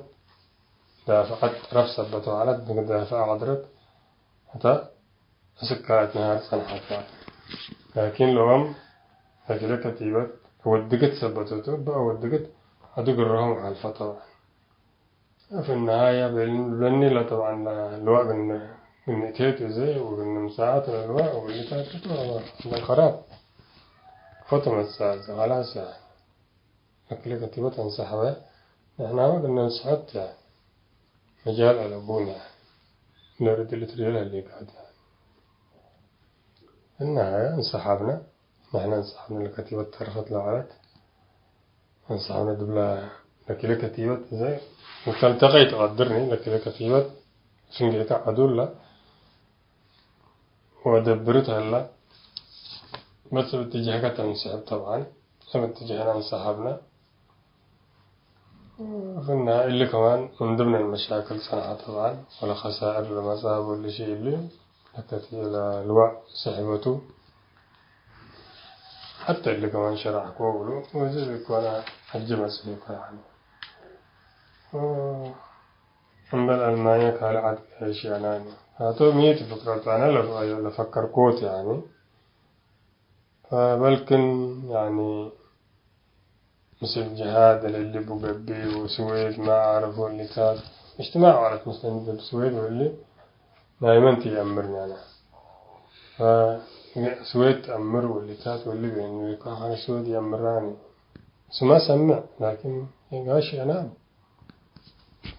ዳፍዐት ጠረፍ ሰበት ወዐለት፣ እግል ዳፍዐ ቀድረት፣ ህተ እስክ ካልአት ነሃር ጸንሐት። ላኪን ለኦም ለክለ ከቲበት አወድግት ሰበተቱ፣ እበ አወድግት ዐዱ ግረሆም ሐልፈ ጠብዐን። في النهاية ብለኒ ለጠብዐን ልዋእ እግል፣ እግል ንእቴቱ እዜ ወእግል ንምጻአት ለልዋእ ወእግል ሊታቱ ለልኸራብ ፎቶ መጽአ እዜ ኸላስ። ለክለ ከቲበት አንሰሐበ፣ ንሕናመ እግል ነንሰሐብ ተ መጃል አለቡነ። ለርድ ልትርኤ ለህሌካት። እና እንሰሐብነ፣ ንሕነ እንሰሐብነ ለከቲበት ተረፈት ለዐለት። እንሰሐብነ ዲብለ ለክለ ከቲበት እዜ፣ እንተልተቀይ ተቀድርኒ ለክለ ከቲበት ፍንጌከ ዐዱለ ወደብርት ሀለ። በስ እብ እትጃህከ ተንሰሕብ ጠብዐን። እብ እትጃህነ እንሰሐብነ። ፍና እሊ ከማን ምን ድምነ መሻክል ጸንሐ ጠብዐን፣ ወለኸሳእር ለመጽአ ወእሊ ሺ እሊ ለከቲ ለልዋእ ሰሕበቱ። ሐተ እሊ ከማን ሸራሕኮ እግሉ ወእዚ ኢኮነ ሐጂ መጽእ ኢኮነ ዐለ። እምበል አልማንየ ካልእ ዐድ ጋይሽ ያናኒ። አቶ ሚ ቲ ፍክረቱ አነ ለፈከርኮት ያኒ። ፈበልክን ያኒ ምስል ጅሃድ ለእሊ ቡ ገብእ ወስዌድ ማ አዕረፍ ወእሊታት እጅትማዕ ወዐለት ምስለን ዲብ ስዌድ ወእሊ ናይመን ቲ ይአምርኒ አነ። ፈስዌድ ተአምር ወእሊታት ወእሊ ቤኑ ኢኮ አነ ስዌድ ይአምራኒ። ስማ ሰምዕ ላኪን ጋሽ አና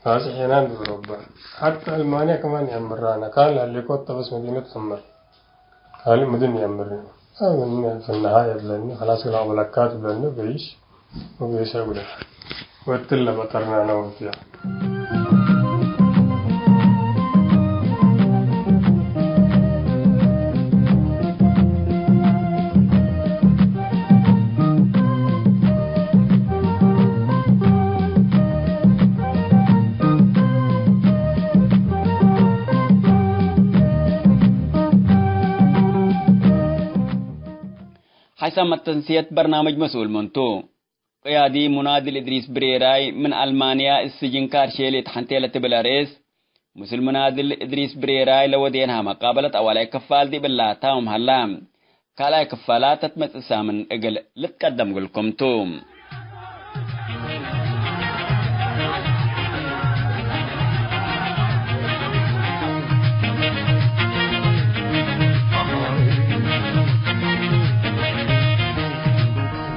ባጽሕ ሄናን ዲብ ኦሮበ። ሐተ አልማንያ ከማን ይአምራነ። ካል ሀሌኮ እተ በስ መዲነት አምር። ካልእ ምድን ይአምር። ምን ፍነሃ የብለኒ። ኸላስ ግላ አብለካት ብለኒ ገይሽ ወገይሰ ጉለ። ወእትለ በጠርናነ ወፍያ። ሐይሳም መተንስየት በርናምጅ መስኡል ምን ቱ? ቅያዲ ሙናድል እድሪስ ብሬራይ ምን አልማንያ እብ ስጅን ካርሼ ሌትሐንቴ ለትብል አርእስ፣ ምስል ሙናድል እድሪስ ብሬራይ ለወዴንሃ መቃበለት አዋላይ ክፋል ዲብላ ታምም ሀላ። ካልኣይ ክፋላት ተትመጽእ ሳምን እግል ልትቀደም እግልኩም ቱ።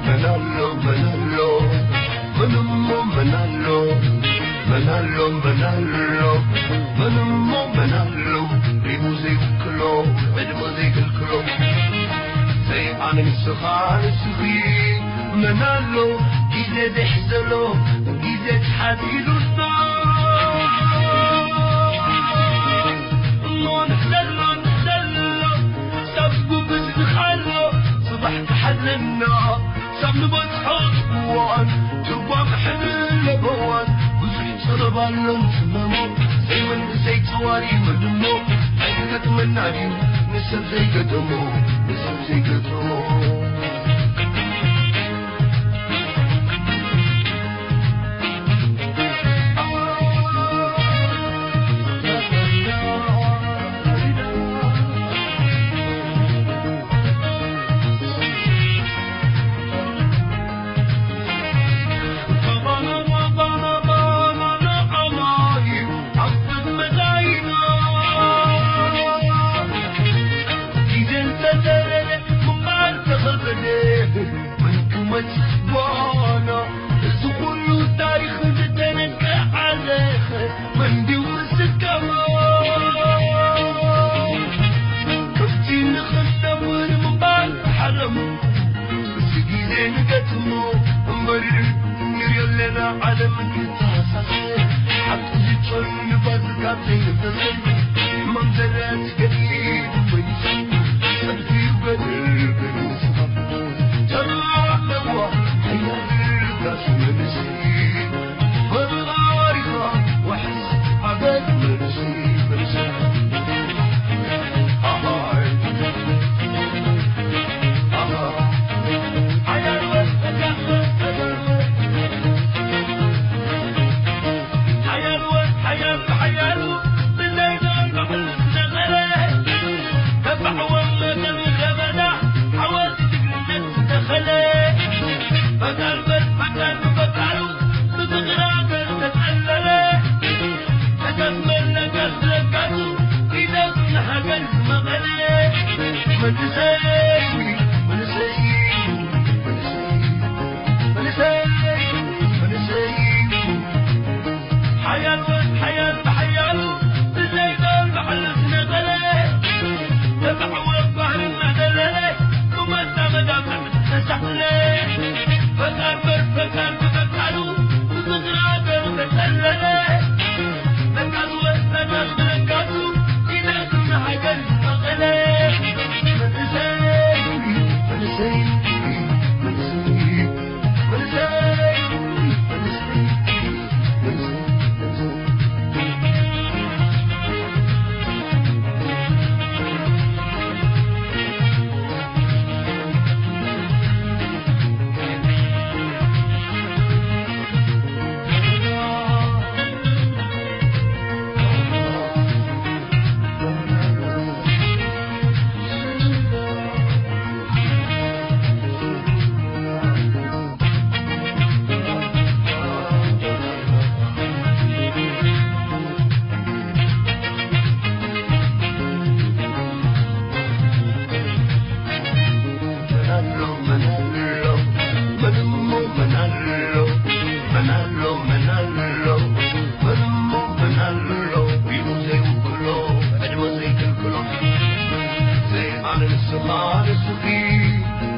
መናሎ መናሎ፣ ምንሞ መናሎ፣ መናሎ መናሎ፣ ምንሞ መናሎ፣ ሪሙ ዘይውክሎ፣ ዕድሞ ዘይክልክሎ፣ ዘይኣነ ንስኻ ንስኺ፣ መናሎ፣ ጊዜ ዘይሕዘሎ፣ ጊዜ ተሓዚሉና፣ እሞ ንሕዘሎ፣ ንሕዘሎ፣ ሰብ ጉብዝ ንኻሎ፣ ጽባሕ ክሓድረና። ሳብ ንበጽሖ ጽዋን ትርጓም ሕድር ለበዋን ብዙሕ ጸበብ ኣሎም ትመሞ፣ ዘይመንእሰይ ጸዋሪ መድሞ፣ ኣይገጥመና ድዩ ንሰብ ዘይገጠሞ፣ ንሰብ ዘይገጠሞ። ምን ክመጽእ ጓና፣ እዚ ኩሉ ታሪኽ ዝተነቅዐ ዓለኸ፣ መን ድዩ ምስከሞ? ከምቲ ንኽነብር ምንባር ሓረሙ፣ እዚ ግዜ ንገጥሞ እምበር፣ ንርእዮ ኣለና ዓለም ንተሃሳሰ፣ ሓቂ ዝጨኑ ንፋስ ካብ ዘይንፈሰ፣ መምዘረት ገድሊ መይሱ፣ ጸድፊ ገድል ገድል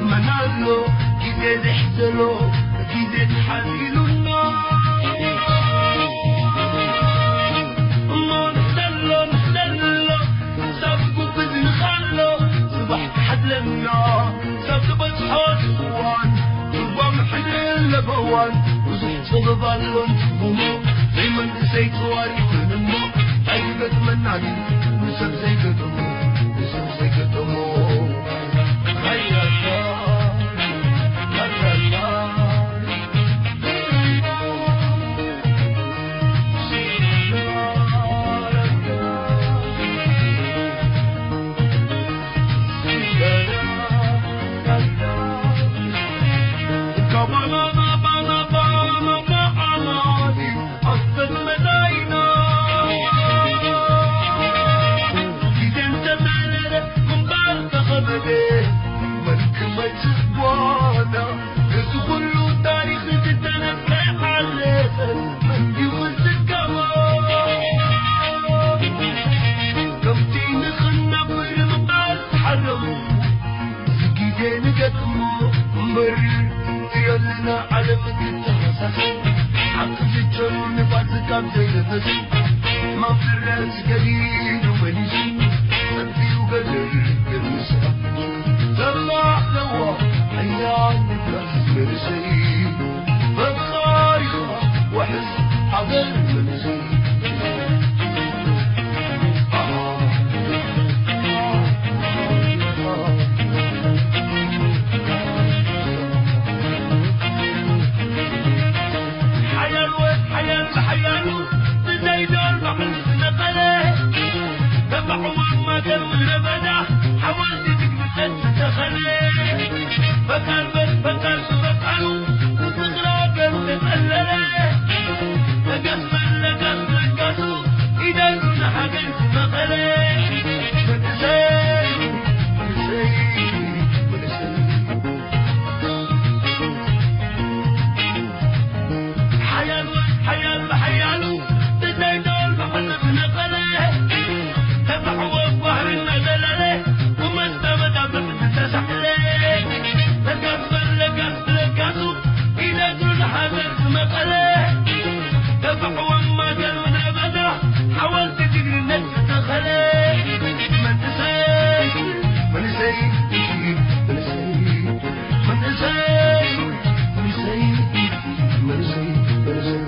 መን ኣሎ ጊዜ ዘሕዘሎ ጊዜ ተሓዚሉና እሞ ንሕዘሎ ንሕዘሎ ሰብ ጉብዝ ንኻሎ ጽባሕ ክሓድለና ሰብ ዝበጽሖ እዋን ጽዋም ሕልል ለበዋን ብዙሕ ጽብብ ኣሎን ትርጉሙ ዘይመንእሰይ ተዋሪድን እሞ ኣይገጥመናን ንሰብ ዘይገጥሙ ንሰብ ዘይገጥሙ ግንባር ተኸበደ መልክ መጽእ ጓና፣ እዚ ኩሉ ታሪኽ ዝተነፍሐ ሓለፈ፣ መን ድዩ ክዝከሮ? ከምቲ ንኽነብር ምባል ተሓረሙ፣ እዚ ግዜ ንገጥሞ እምበር፣ ንርእዮ ኣለና ዓለም ክትተመሳሰል፣ ሓቂ ዝጨኑ ንፋስ ካብ ዘይነፈሱ፣ ሕማም ዝረስ ገዲዱ መሊሱ፣ ጸቢዩ ገድል ክምስራ። ተላ ኣለዎ ሓያል ንፋስ መንእሰይ፣ ፈጣሪኻ ዋሕስ ሓገር መንእሰይ። ሓያል ወድ ሓያል ብሓያሉ ብዘይዶል ባዕሉ ዝነቀለ፣ ተባዕዋን ማገር ምድረ በዳ ሓወልቲ ድግምተት ዝተኸለ፣ ፈቃር በል ፈቃር ብፈቃሩ ፍቅር ሃገሩ ተጸለለ። ለጋስ በል ለጋስ ለጋሱ ኢደሉ ንሓገር ዝመቐለ። መንእሰይ መንእሰይ መንእሰይ ሓያል ወድ ሓያል ብሓያሉ ብዘይዶል ብሕልፍ ነቀለ። ተባዕወ ባህሪ እናዘለለ ወመስተ መዳፍዕ ዝተሳሕለ። ለጋስ በል ለጋስ ለጋሱ ኢደሉ ንሓገር ዝመቐለ። ተባዕወ ማገር ምድረ በዳ ሓወልቲ ጅግንነት ዝተኸለ። መንእሰይ መንእሰይ መንእሰይ መንእሰይ መንእሰይ መንእሰይ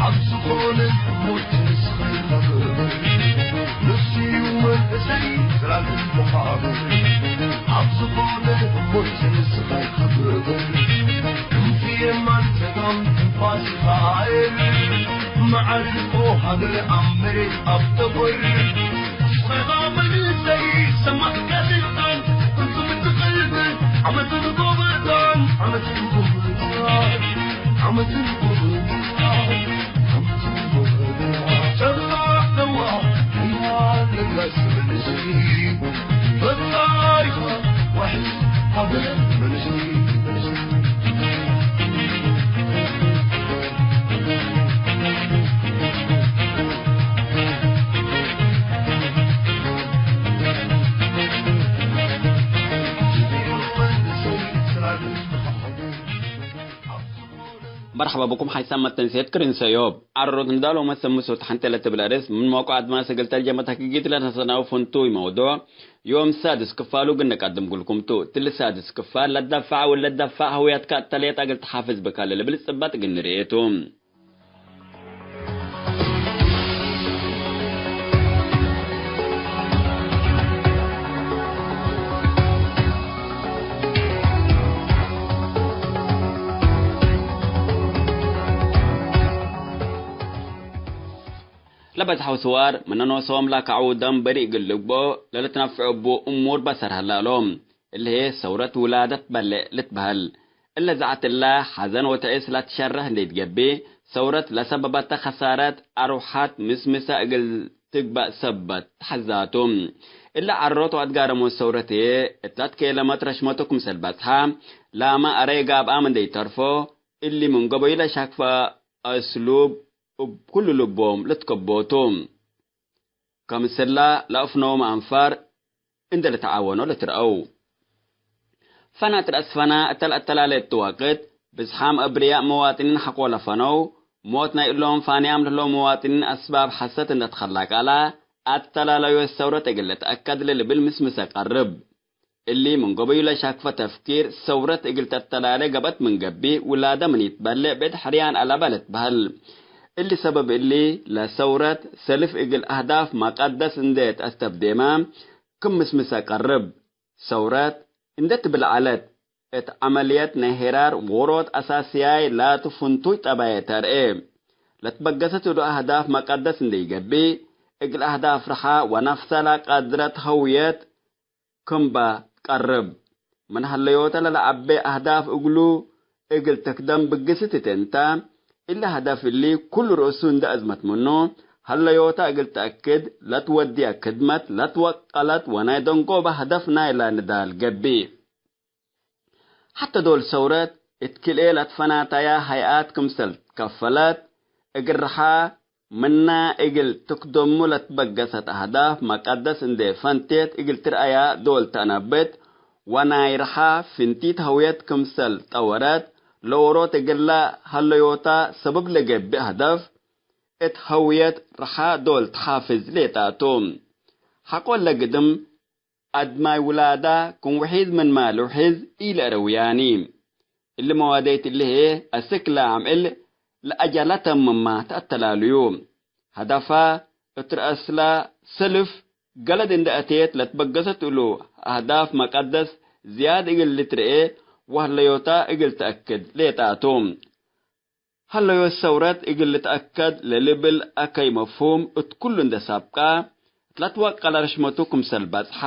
ኣብ ዝኾነ እሞት ንስኻ ኢኻ ክቡር። ንሱ እዩ መንእሰይ ዘላለም መኻብር። ኣብ ዝኾነ እሞት ንስኻ ኢኻ ክቡር። ክንፊ የማን ጸጋም ትንፋስ ኢኻ ኣየር። መዓርፎ ሃገር ኣብ መሬት ኣብ ጠፈር። ንስኻ መንእሰይ ሰማዕካ ስልጣን፣ ፍጹም ትኽልብ ዓመትን ጎበጣን፣ ዓመትን ጎበጣን፣ ዓመትን ጎበጣን፣ ዓመትን ጎበጣን። ሰማዕ ነዋ ሓያል ለጋስ መንእሰይ፣ ፈጣሪኻ ዋሕስ ሃገር መንእሰይ። መርሐባ ብኩም ሓይሳም መተንሴት ክርን ሰዮብ። ዐሮት ንዳል ወመሰምሶት ሐንቴ ለትብል አርእስ ምን መውቀዕ አድማስ እግል ተርጀመት አክጊት ለተሰናው ፍንቱይ መውዱዕ ዮም ሳድስ ክፋሉ እግል ነቀድም ክልኩም ቱ። እትሊ ሳድስ ክፋል ለትደፋዕ ወለትደፋዕ ህውያትከ እተሌት እግል ተሓፍዝ ብከ ለልብል ጽበጥ እግል ንርኤ ቱ። ለበዝሐው ስዋር ምነ ኖሶም ለከዐው ደም በሪእ እግል ልግብኦ ለልትነፍዕ እቡ እሙር በሰር ሀላሎም። እሊ ህዬ ሰውረት ውላደት በሌዕ ልትበህል። እለ ዘዐት እለ ሐዘን ወተዕስ ለትሸረሕ እንዴ ትገብእ፣ ሰውረት ለሰበበተ ከሳረት አርውሐት ምስምሰ እግል ትግበእ ሰበት ተሐዛቱ። እለ ዐሮት ወአትጋረሞት ሰውረት ህዬ እት ለትኬለመት ረሽመቱ ክምሰል በጽሐ፣ ላመ አረይ ጋብአም እንዴ ኢተርፎ፣ እሊ ምን ገበዩ ለሻክፈ አስሉብ እብ ኩሉ ልቦም ልትከቦቱ። ከምስላ ለአፍነውመ አንፋር እንዴ ልትዓወኖ ልትረአው። ፈና እት ረአስ ፈና እተ ለአተላሌ እቱ ወቅት፣ ብዝሓም አብርያእ መዋጥኒን ሐቆ ለፈነው፣ ሞት ናይ እሎም ፋንያም ለህለው መዋጥኒን አስባብ ሐሰት እንዴ ተኸላ ቃላ፣ አተላላዮት ሰውረት እግል ልትአከድ ለልብል ምስምሰ ቀርብ። እሊ ምን ገበዩ ለሻክፈ ተፍኪር፣ ሰውረት እግል ተተላሌ ገብአት ምን ገብእ፣ ውላደ ምን ኢትበሌዕ ብዕድ ሕርያን አለበ ልትበህል። እሊ ሰበብ እሊ፣ ለሰውረት ሰልፍ እግል አህዳፍ መቀደስ እንዴ ተአስተብዴመ፣ ክም ምስምሰ ቀርብ። ሰውረት እንዴ ትብል ዐለት፣ እት ዐመልየት ናይ ሄራር ዎሮት አሳስያይ ላቱ ፍንቱይ ጠባየ ተርኤ። ለትበገሰት እሉ አህዳፍ መቀደስ እንዴ ኢገብእ፣ እግል አህዳፍ ርሓ ወነፍሰ ለቀድረት ሀውየት ክምበ ትቀርብ። ምን ሀለዮተ ለለዐቤ አህዳፍ እግሉ እግል ትክደም ብግስት እት እንተ፣ እሊ ሀደፍ እሊ ኩሉ ርእሱ እንደ አዝመት ምኑ፣ ሀለዮተ እግል ተአክድ ለትወድየ ክድመት ለትወቀለት ወናይ ደንጎበ ሀደፍ ናይላ ንዳል ገብእ። ሐተ ዶል ሰውረት እት ክልኤ ለትፈናተያ ሀይአት ክምሰል ትከፈለት፣ እግል ርሓ ምና እግል ትክደሙ ለትበገሰት አህዳፍ መቀደስ እንዴ ፈንቴት እግል ትርአያ ዶል ተአነብት፣ ወናይ ርሓ ፍንቲት ሀውየት ክምሰል ጠወረት፣ ለዎሮት እግለ ሀለዮታ ሰብብ ለገብእ ሀደፍ፣ እት ሀውየት ርሓ ዶል ተሓፍዝ ሌጣቱ። ሐቆለ ግድም፣ አድማይ ውላዳ ክም ውሒዝ ምንመ ልውሒዝ ኢለአረውያኒ። እሊ መዋዴት እሊ ህዬ አስክ ለአምዕል ለአጃላተ ምንመ ተአተላልዩ። ሀደፋ እት ረአስላ ሰልፍ ገለድ እንደ አቴት ለትበገሰት እሉ አህዳፍ መቀደስ ዝያድ እግል ልትርኤ ወሀለዮታ እግል ተአክድ ሌጣቱ። ሀለዮት ሰውረት እግል ልትአከድ ለልብል አከይ መፍሁም እት ኩሉ እንዴ ሳብቃ፣ እት ለትወቀለ ረሽመቱ ክምሰል በጽሐ፣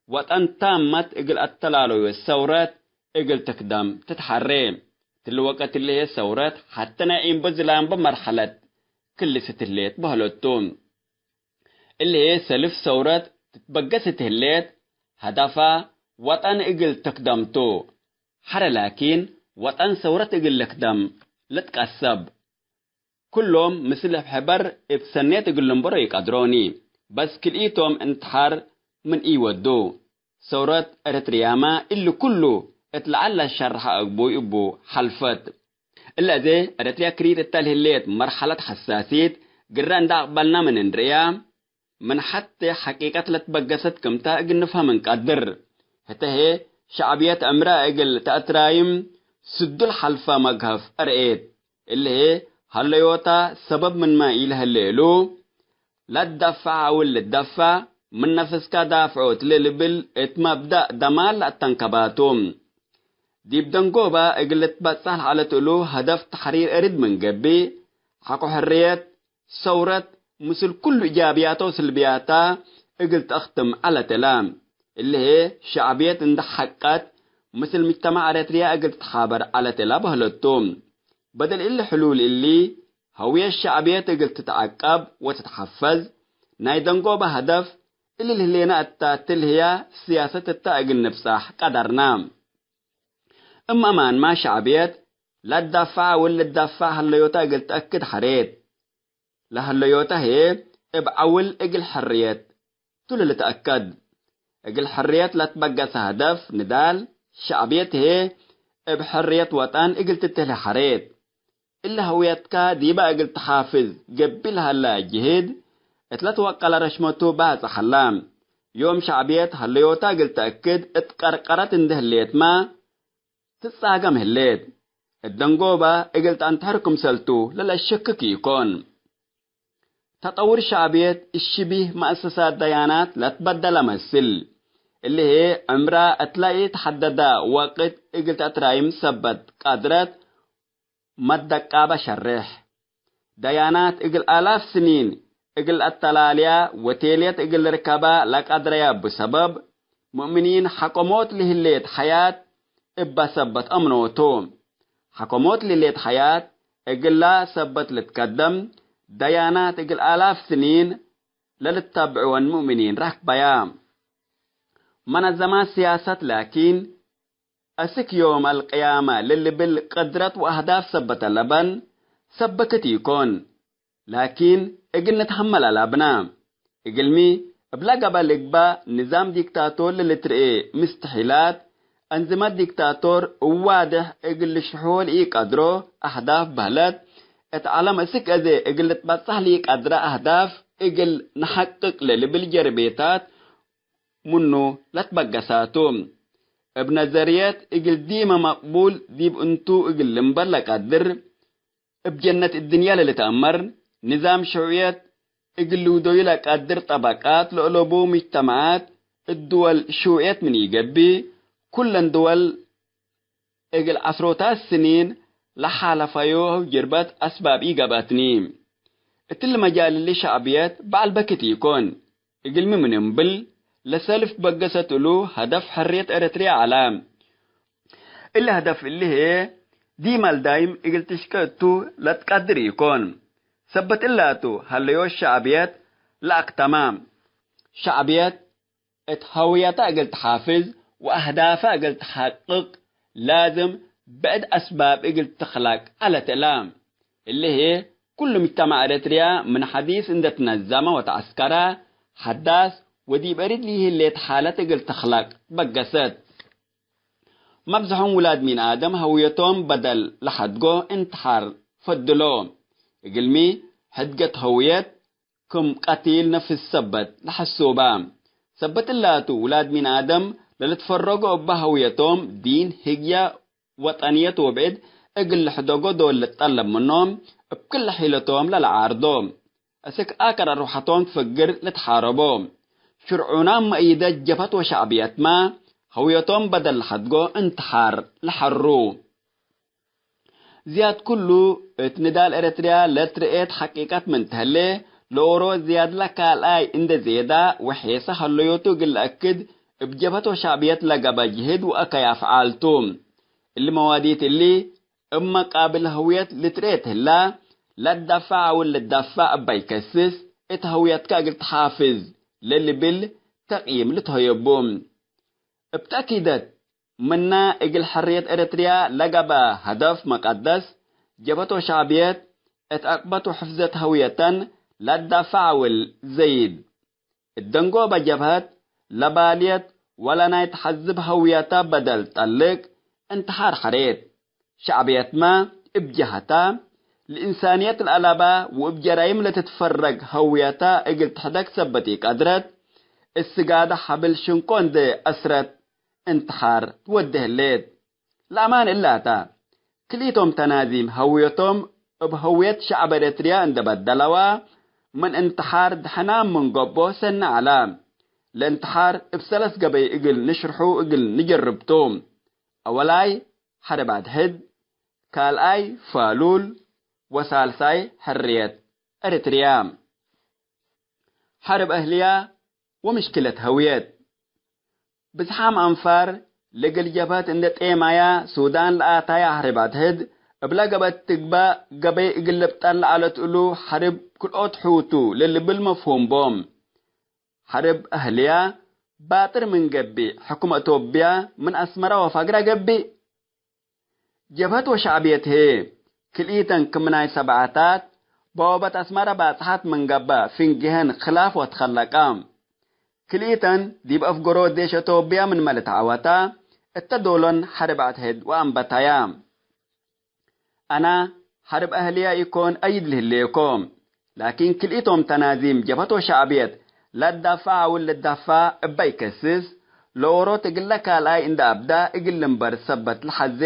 ወጠን ታመት እግል አተላለዮት ሰውረት እግል ትክደም ትትሐሬ። እትሊ ወቀት እሊ ህዬ ሰውረት ሐቴ ናይ ኢምቦ ዝላምቦ መርሐለት ክልስ ህሌት በህለቱ። እሊ ህዬ ሰልፍ ሰውረት ትትበገስ እት ህሌት፣ ሀደፋ ወጠን እግል ትክደም ቱ። ሐረ ላኪን፣ ወጠን ሰውረት እግል ልክደም ልትቀሰብ። ኩሎም ምስል ሕበር እብ ሰኔት እግል ልንበሮ ኢቀድሮኒ። በስ ክልኢቶም እንትሓር ምን ኢወዱ። ሰውረት ኤረትርያመ እሊ ኩሉ እት ለዐል ለሸርሐ አግቡይ እቡ ሐልፈት። እለ አዜ ኤረትርያ ክሪት እተ ለህሌት መርሐለት ሐሳሲት ግረ እንደ አቅበልና ምን እንርእያ፣ ምን ሐቴ ሐቂቀት ለትበገሰት ክምተ እግል ንፍሀም እንቀድር። ህተ ህዬ ሸዕብየት ዕምረ እግል ተአትራይም ስዱል ሐልፈ መግሀፍ አርኤት። እሊ ህዬ ሀለዮታ ሰበብ ምንመ ኢለህሌ እሉ፣ ለትደፈዕ አው ልትደፈዕ፣ ምን ነፍስከ ዳፍዖ እት ለልብል እት መብደእ ደማል ለአተንከባቱ። ዲብ ደንጎበ እግል ልትበጸሕ ለዐለት እሉ ሀደፍ ተሕሪር እርድ ምን ገብእ፣ ሐቆ ሕርየት፣ ሰውረት ምስል ኩሉ ኢጃብያተ ወስልብያተ እግል ተአክትም ዐለት እለ። እሊ ህዬ ሸዕብየት እንደ ሐቀት ምስል ምጅተማዕ ኤረትርያ እግል ትትሓበር ዐለት እለ በህለቱ። በደል እሊ ሕሉል እሊ፣ ሀውየት ሸዕብየት እግል ትትዐቀብ ወትትሐፈዝ፣ ናይ ደንጎበ ሀደፍ እሊ ለህሌነ እተ ትልህያ ስያሰት እተ እግል ንብጸሕ ቀደርነ። እም አማንመ ሸዕብየት ለትዳፈዐ ወልትዳፈዕ ሀለዮተ እግል ተአክድ ሐሬት። ለሀለዮተ ህዬ እብ ዐውል እግል ሕርየት ቱ ለልትአከድ። እግል ሕርየት ለትበገሰ ሀደፍ ንዳል ሸዕብየት ህዬ እብ ሕርየት ወጠን እግል ትትህሌ ሐሬት። እሊ ሀውየትካ ዲበ እግል ተሓፍዝ ገብእ ለሀላ ጅህድ፣ እት ለትወቀለ ረሽመቱ ባጽሕ ሀላ። ዮም ሸዕብየት ሀለዮታ እግል ተአክድ እት ቀርቀረት እንዴ ህሌትመ ትጻገም ህሌት። እት ደንጎበ እግል ተአንተሕር ክምሰልቱ ለለአሸክክ ኢኮን። ተጠውር ሸዕብየት እሽቢህ መአሰሳት ደያናት ለትበደለ መስል። እሊ ህዬ ዕምራ እትለ ኢተሐደደ ወቅት እግል ተአትራይም ሰበት ቀድረት መትደቃበ ሸሬሕ። ደያናት እግል አላፍ ስኒን እግል አተላልያ ወቴልየት እግል ልርከባ ለቀድረያ እቡ ሰበብ፣ ሙእምኒን ሐቆሞት ለህሌት ሐያት እበ ሰበት አምኖቱ። ሐቆሞት ለህሌት ሐያት እግላ ሰበት ልትከደም፣ ደያናት እግል አላፍ ስኒን ለልታብዕወን ሙእምኒን ረክበያ። መነዘማት ስያሰት ላኪን፣ አስክ ዮም አልቅያመ ለልብል ቅድረት ወአህዳፍ ሰበተ ለበን ሰበክት ኢኮን። ላኪን፣ እግል ንትሐመል አላብነ። እግልሚ፣ እብለ ገበ ልግበእ ንዛም ዲክታቶር ለልትርኤ ምስትሒላት፣ አንዝመት ዲክታቶር እዋድሕ እግል ልሽርሖ ለኢቀድሮ አህዳፍ በህለት፣ እት ዐለም እስክ አዜ እግል ልትበጸሕ ለኢቀድረ አህዳፍ እግል ነሐቅቅ ለልብል ጀርቤታት ምኑ ለትበገሳቱ። እብ ነዘርየት እግል ዲመ መቅቡል ዲብ እንቱ እግል ልንበር ለቀድር፣ እብ ጀነት እድንያ ለልትአመር ንዛም ሽዑየት እግል ልውደዩ ለቀድር ጠበቃት ለአለቡ ሙጅተመዓት እት ድወል ሽዑየት ምን ኢገብእ፣ ኩለን ድወል እግል ዐስሮታት ስኒን ለሓለፈዮ ጅርበት አስባብ ኢገብአትኒ። እትሊ መጃል እሊ ሸዕብየት በዐል በክት ኢኮን። እግልሚ ምን እምብል፣ ለሰልፍ በገሰት እሉ ሀደፍ ሕርየት ኤረትርያ ዐለ። እሊ ሀደፍ እሊ ህዬ፣ ዲማል ዳይም እግል ትሽቄ እቱ ለትቀድር ኢኮን። ሰበት እላቱ፣ ሀለዮት ሸዕብየት ለአክተማ። ሸዕብየት እት ሀውየተ እግል ተሓፍዝ ወአህዳፈ እግል ተሐቅቅ፣ ላዝም ብዕድ አስባብ እግል ትክለቅ ዐለት እላ። እሊ ህዬ፣ ኩሉ ሙጅተማዕ ኤረትርያ ምን ሐዲስ እንዴ ትነዘመ ወተዐስከረ፣ ሐዳስ ወዲብ እሪድ ለኢህሌት ሓለት እግል ትክለቅ ትበገሰት። መብዝሖም ውላድ ሚን አደም ሀውየቶም በደል ለሐድጎ እንትሓር ፈድሎ። እግልሚ፣ ሕድገት ሀውየት ክም ቀቲል ነፍስ ሰበት ለሐሱበ። ሰበት እላቱ፣ ውላድ ሚን አደም ለልትፈረጎ እበ ሀውየቶም፣ ዲን፣ ህግየ፣ ወጠንየት ወብዕድ እግል ልሕደጎ ዶል ልትጠለብ ምኖም፣ እብ ክል ሒለቶም ለለዓርዶ። እስክ አከር አርወሐቶም ፍግር ልትሓረቦ። ሽርዑናም መእይደት ጀብሀት ወሸዕብየትመ፣ ሀውየቶም በደል ለሐድጎ እንትሓር ለሐሩ። ዝያድ ኩሉ፣ እት ንዳል ኤረትርያ ለትርኤት ሐቂቀት ምን ተህሌ፣ ለኦሮ ዝያድለ ካልኣይ እንዴ ዜዳ ወሔሰ ሀለዮቱ እግል ለአክድ፣ እብ ጀብሀት ወሸዕብየት ለገበ ጅህድ ወአከይ አፍዓል ቱ። እሊ መዋዲት እሊ፣ እብ መቃብል ሀውየት ልትርኤት ህላ፣ ለትደፈዕ አው ልትደፈዕ እበ ኢከስስ፣ እት ሀውየትከ እግል ተሓፍዝ ለልብል ተቅይም ልትሀየቡ። እብ ተእኪደት፣ ምነ እግል ሕርየት ኤረትርያ ለገበ ሀደፍ መቀደስ፣ ጀብሀት ወሸዕብየት እት ዕቅበት ወሕፍዘት ሀውየተን ለትዳፈዕ አውል ዘይድ። እት ደንጎበ ጀብሀት ለባልየት ወለናይ ተሐዝብ ሀውየተ በደል ጠልቅ፣ እንትሓር ሐሬት። ሸዕብየትመ እብ ጀሀተ፣ ለእንሳንየት ለአለበ ወእብ ጀራይም ለትትፈረግ ሀውየተ እግል ትሕደግ ሰበት ኢቀድረት፣ እት ስጋደ ሐብል ሽንቆ እንዴ አስረት፣ እንትሓር ትወዴ ህሌት። ለአማን እላተ፣ ክልኢቶም ተናዚም ሀውየቶም እብ ሀውየት ሸዕብ ኤረትርያ እንዴ በደለዋ፣ ምን እንትሓር ደሐናም ምን ገብኦ ሰኒ ዐለ። ለእንትሓር እብ ሰለስ ገበይ እግል ንሽርሑ እግል ንጀርብ ቱ። አወላይ ሐርብ አድሕድ፣ ካልኣይ ፋሉል፣ ወሳልሳይ ሕርየት ኤረትርያ። ሐርብ አህልያ ወምሽክለት ሀውየት። ብዝሓም አንፋር ለእግል ጀብሀት እንዴ ጤማያ ሱዳን ለአታየ ሐርብ አድሕድ፣ እብለ ገበት ትግበእ ገበይ እግል ልብጠል ለዐለት እሉ ሐርብ ክልኦት ሑቱ ለልብል መፍሁም ቦም። ሐርብ አህልያ ባጥር ምን ገብእ፣ ሕኩመ አቶብያ ምን አስመረ ወፋግረ ገብእ። ጀብሀት ወሸዕብየት ህዬ፣ ክልኢተን ክም ናይ ሰብዓታት፣ በወበት አስመረ ባጽሐት ምን ገብአ፣ ፍንጌሀን ክላፍ ወትከለቀ። ክልኢተን ዲብ አፍገሮ ዴሽ አቶብያ ምንመ ልትዐወታ፣ እተ ዶሎን ሐርብ አድሕድ ወአንበታያ። አነ ሐርብ አህልየ ኢኮን አይድ ልህሌኮ። ላኪን ክልኢቶም ተናዚም ጀብሀት ወሸዕብየት ለትዳፈዕ አውል ልትዳፈዕ እበ ኢከስስ፣ ለኦሮት እግለ ካልኣይ እንደ አብዳ እግል ልንበር ሰበት ለሐዜ፣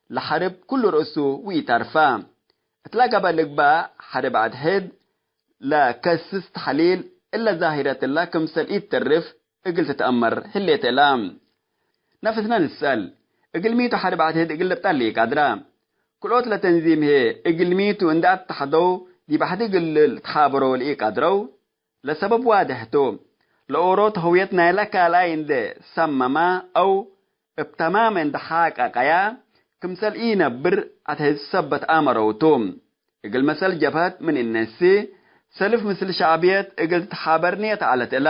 ለሐርብ ኩሉ ርእሱ ወኢተርፈ። እትለ ገብአ ልግበእ ሐርብ አድሕድ ለከስስ ተሕሊል እለ ዛሂረት እለ ክምሰል ኢትተርፍ እግል ትትአመር ህሌት እለ። ነፍስነ ንስአል፣ እግል ሚቱ ሐርብ አድሕድ እግል ልብጠል ኢቀድረ? ክልኦት ለተንዚም ህዬ እግል ሚቱ እንደ አተሐደው ዲብ አሕድ እግል ልትሓበሮ ለኢቀድረው? ለሰበብ ዋድሕ ቱ። ለኦሮት ህውየት ናይለ ካልኣይ እንዴ ሰመመ አው እብ ተማም እንዴ ሓቀቀያ፣ ክምሰል ኢነብር አትሕዝ ሰበት አመረው ቱ። እግል መሰል ጀብሀት ምን እነሲ፣ ሰልፍ ምስል ሸዕብየት እግል ትትሓበር ንየት ዐለት እለ።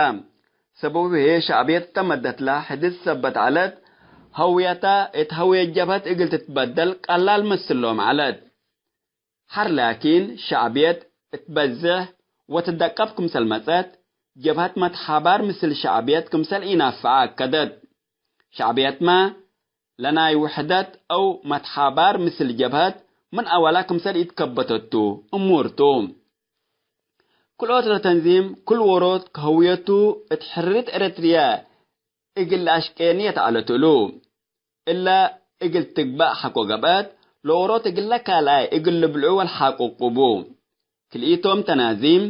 ሰበቡ ህዬ ሸዕብየት እተ መደትለ ሕድት ሰበት ዐለት፣ ህውየተ እት ህውየት ጀብሀት እግል ትትበደል ቀላል መስሎም ዐለት። ሐር ላኪን፣ ሸዕብየት እት በዝሕ ወትደቀብ ክምሰል መጸት፣ ጀብሀት መትሓባር ምስል ሸዕብየት ክምሰል ኢናፍዐ አከደት። ሸዕብየትመ ለናይ ውሕደት አው መትሓባር ምስል ጀብሀት ምን አወላ ክምሰል ኢትከበተቱ እሙር ቱ። ክልኦት ለተንዚም ክል ዎሮት ከህውየቱ እት ሕርት ኤረትርየ እግል ለአሽቄ ንየት ዐለት እሉ። እለ እግል ትግበእ ሐቆ ገብአት፣ ለኦሮት እግለ ካልኣይ እግል ልብልዑ ወለሓቁቁ ቡ። ክልኢቶም ተናዚም፣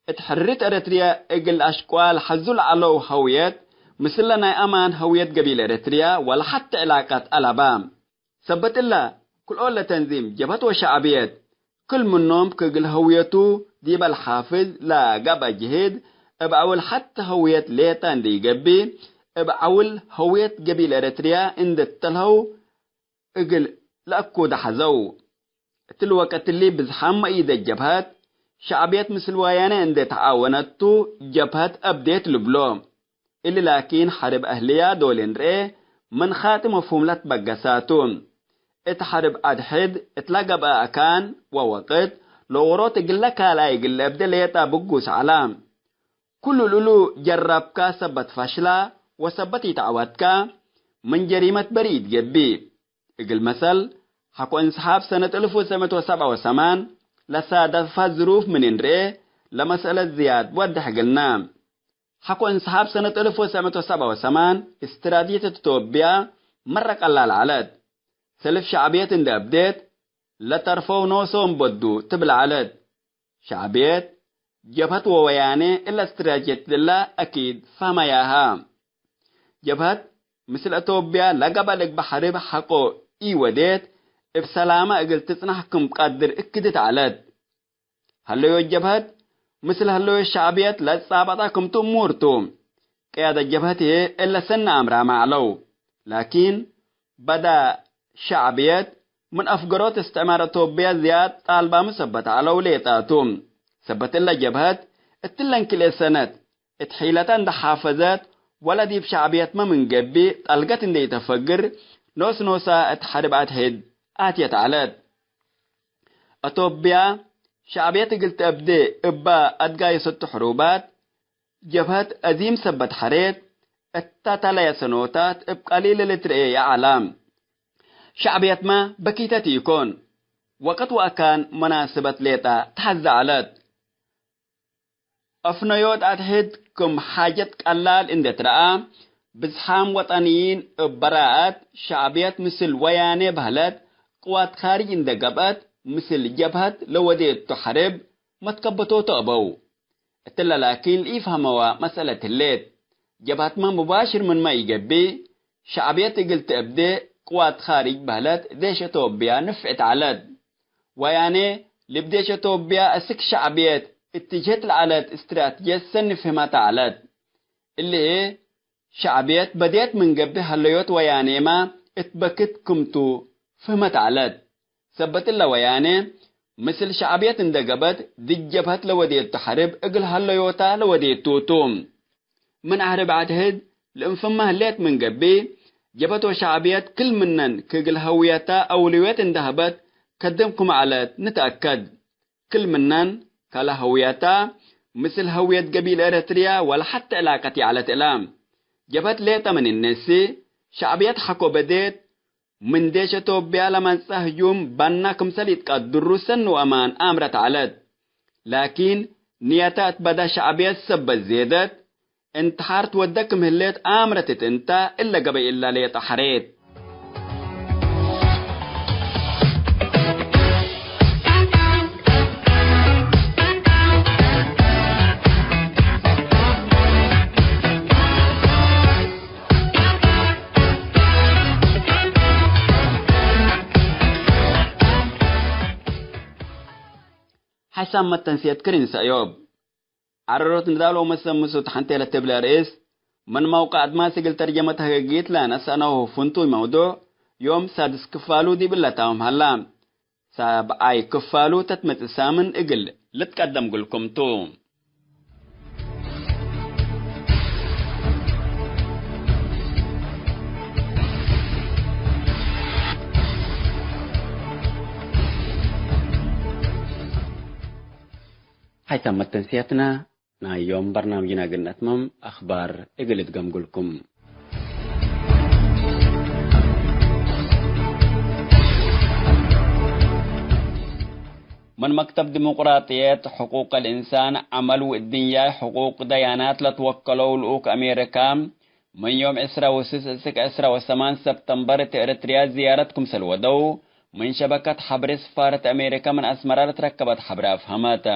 እት ሕርት ኤረትርየ እግል አሽቅዋ ለሐዙ ለዐለው ሀውየት፣ ምስለ ናይ አማን ሀውየት ገቢል ኤረትርየ ወለሐቴ ዕላቀት አለባ። ሰበት እለ፣ ክልኦለ ተንዚም ጀብሀት ወሸዕብየት፣ ክል ምኖም ከእግል ሀውየቱ ዲበ ለሓፍዝ ለገብአ ጅህድ፣ እብ ዐውል ሐቴ ሀውየት ሌጠ እንዴ ኢገብእ፣ እብ ዐውል ሀውየት ገቢል ኤረትርየ እንዴ ትተልሀው እግል ለአኩደ ሐዘው። እትሊ ወቀት እሊ ብዝሓም መኢደት ጀብሀት፣ ሸዕብየት ምስል ወያኔ እንዴ ተዓወነት ቱ ጀብሀት አብዴት ልብሎ። እሊ ላኪን ሐርብ አህልያ ዶል እንርኤ፣ ምን ኻጢ መፍሁም ለትበገሳ ቱ። እት ሐርብ አድሕድ እትለ ገብአ አካን ወወቅት፣ ለዎሮት እግለ ካልኣይ እግል ለእብዴ ሌጠ ብጉስ ዐለ። ኩሉ እሉ ጀረብከ ሰበት ፈሽለ ወሰበት ኢተዐወትከ፣ ምን ጀሪመት በሪ ኢትገብእ። እግል መሰል፣ ሐቆ እንስሓብ ሰነት አልፍ ወትሰዕ ምእት ወሰብዓ ወሰማን ለሳደፈ ዝሩፍ ምን እንርኤ፣ ለመስአለት ዝያድ ወድሕ እግልነ። ሐቆ እንስሓብ ሰነት አልፍ ወትሰዕ ምእት ወሰብዓ ወሰማን፣ እስትራቲጅየት ቶብያ መረ ቀላል ዐለት። ሰልፍ ሸዕብየት እንዴ አብዴት፣ ለተርፈው ኖሶም በዱ ትብል ዐለት። ሸዕብየት፣ ጀብሀት ወወያኔ እለ እስትራቲጅየት እለ አኪድ ፈህመያሃ። ጀብሀት፣ ምስል አቶብያ ለገብአ ልግበእ ሐርብ ሐቆ ኢወዴት፣ እብ ሰላመ እግል ትጽናሕ ክም ቀድር እክድት ዐለት። ሀለዮት ጀብሀት ምስል ሀለዮት ሸዕብየት ለትጻበጠ ክምቱ እሙር ቱ። ቅያደት ጀብሀት ህዬ እለ ሰኒ አምራመ ዐለው። ላኪን፣ በዳ ሸዕብየት ምን አፍገሮት እስትዕማር አቶብያ ዝያድ ጣልባሙ ሰበት ዐለው ሌጠ ቱ። ሰበት እለ ጀብሀት እትለን ክልኤ ሰነት እት ሒለተ እንዴ ሓፈዘት ወለ ዲብ ሸዕብየትመ ምን ገብእ ጠልገት እንዴ ኢተፈግር ኖስ ኖሳ እት ሐርብ አድሕድ አትየት ዐለት። አቶብያ ሸዕብየት እግል ተአብዴ እበ አትጋየሰቱ ሕሩባት፣ ጀብሀት አዚም ሰበት ሐሬት እተ ተለየ ሰኖታት እብ ቀሊል ልትርኤ ይዐለ። ሸዕብየትመ በኪተት ኢኮን፣ ወቅት ወአካን መናስበት ሌጠ ተሐዜ ዐለት። አፍነዮት አድሕድ ክም ሓጀት ቀላል እንዴ ትረአ፣ ብዝሓም ወጠንይን እብ በራአት ሸዕብየት ምስል ወያኔ በህለት ቅዋት ካርጅ እንዴ ገብአት፣ ምስል ጀብሀት ለወዴቱ ሐርብ መትከበቶቱ አበው። እትለ ላኪን ለኢፈሀመዋ መስአለት ህሌት። ጀብሀትመ ሙባሽር ምንመ ኢገብእ፣ ሸዕብየት እግል ተአብዴ ቅዋት ካርጅ በህለት ዴሽ አቶብያ ንፍዕት ዐለት። ወያኔ ልብ ዴሽ አቶብያ እስክ ሸዕብየት እትጅህት ለዐለት እስትራትጅየት ሰኒ ፍህመተ ዐለት። እሊ ህዬ ሸዕብየት በዴት ምን ገብእ ሀለዮት ወያኔመ እት በክት ክምቱ ፍህመት ዐለት። ሰበት እለ ወያኔ ምስል ሸዕብየት እንዴ ገብአት ዲብ ጀብሀት ለወዴቱ ሐርብ እግል ሀለዮታ ለወዴቱ ቱ። ምን አህርብ አድሕድ ለእንፍመ ህሌት ምን ገብእ፣ ጀብሀት ወሸዕብየት ክል ምነን ክእግል ሀውየተ አውልዮት እንዴ ሀበት ከድም ክም ዐለት ንትአከድ። ክል ምነን ከለ ሀውየተ ምስል ሀውየት ገቢል ኤረትርየ ወለ ሐቴ ዕላቀት ይዐለት እለ። ጀብሀት ሌጠ ምን እነሲ፣ ሸዕብየት ሐቆ በዴት፣ ምን ዴሽ አቶብያ ለመጽአ ህጁም በና ክምሰል ኢትቀድሩ ሰኒ ወአማን አምረት ዐለት። ላኪን፣ ንየተ እት በዳ ሸዕብየት ሰበት ዜደት፣ እንትሓር ትወደ ክም ህሌት አምረት እት እንተ፣ እለ ገበይ እለ ሌጠ ሐሬት። ሐሳብ መተንስየት ክሪን ሰእዮብ። ዐረሮት ንዳል ወመሰምሱ ተሐንቴ ለትብል ርእስ፣ ምን መውቀዕ አድማስ እግል ተርጀመት ሀገጊት ለነሰአነሁ ፍንቱይ መውዱዕ፣ ዮም ሳድስ ክፋሉ ዲብ ለታምም ሀላ። ሳብዓይ ክፋሉ ተትመጽእ ሳምን እግል ልትቀደም ግልኩም ቱ። ሐይሳም መተንስያትና ናይ ዮም በርናምጅና እግል ነትመም አኽባር እግል እትገምጉልኩም። ምን መክተብ ዲሞቅራጥየት፣ ሕቁቅ ልእንሳን፣ ዐመል ወእድንያይ ሕቁቅ ደያናት ለትወከለው ልኡክ አሜሪካ፣ ምን ዮም ዕስራ ወስስ እስክ ዕስራ ወሰማን ሰብተምበር እት ኤረትርያ ዝያረት ክምሰል ወደው፣ ምን ሸበከት ሐብሬ ስፋረት አሜሪካ ምን አስመራ ለትረከበት ሐብሬ አፍሀመት።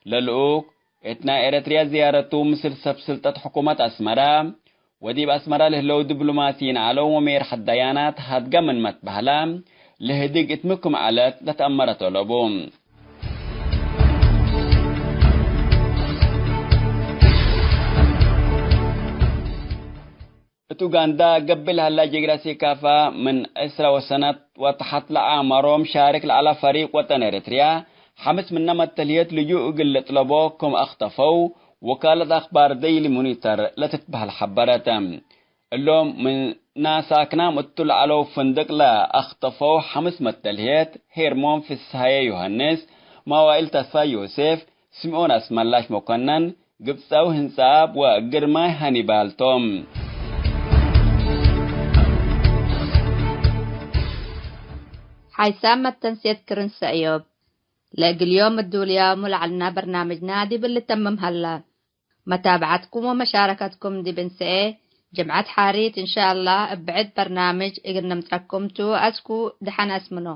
ለልኡክ፣ እት ናይ ኤረትርያ ዝያረቱ ምስል ሰብ ስልጠት ሕኩመት አስመራ ወዲብ አስመራ ለህለው ዲብሎማሲይን ዐለው ወሜርሐት ደያናት ሀድገ ምን መትበህላ ለህድግ እት ምክም ዐለት ለተአመረ ቶለቡ። እት ኡጋንዳ ገብእ ለሀላ ጅግረ ሴካፋ ምን ዕስራ ወሰነት ወተሐት ለአዕማሮም ሻርክ ለዐለ ፈሪቅ ወጠን ኤረትርያ፣ ሐምስ ምነ መተልህየት ልጁእ እግል ልጥለቦ ክም አክተፈው፣ ወካለት አክባር ደይሊ ሞኒተር ለትትበህል ሐበረት። እሎም ምነ ሳክናም እቱ ለዐለው ፍንድቅ ለአክተፈው ሐምስ መተልህየት፣ ሄርሞን ፍስሃየ ዮሐንስ፣ መዋእል ተስፋ ዮሴፍ፣ ስምኦን አስመላሽ መኮነን፣ ግብጻዊ ህንጻብ ወግርማይ ሃኒባል ቶም። ሓይሳም መተንሴት ክርን ሰእዮብ። ለእግል ዮም እዱልያሙ ለዐልና በርናምጅና ዲብ ልተምም ሀላ። መታብዐትኩም ወመሻረከትኩም ዲብ እንሰኤ ጅምዐት ሓሪት እንሻአላህ እብ ብዕድ በርናምጅ እግል ንምጽአኩም ቱ። አስኩ ደሐን አስምኖ።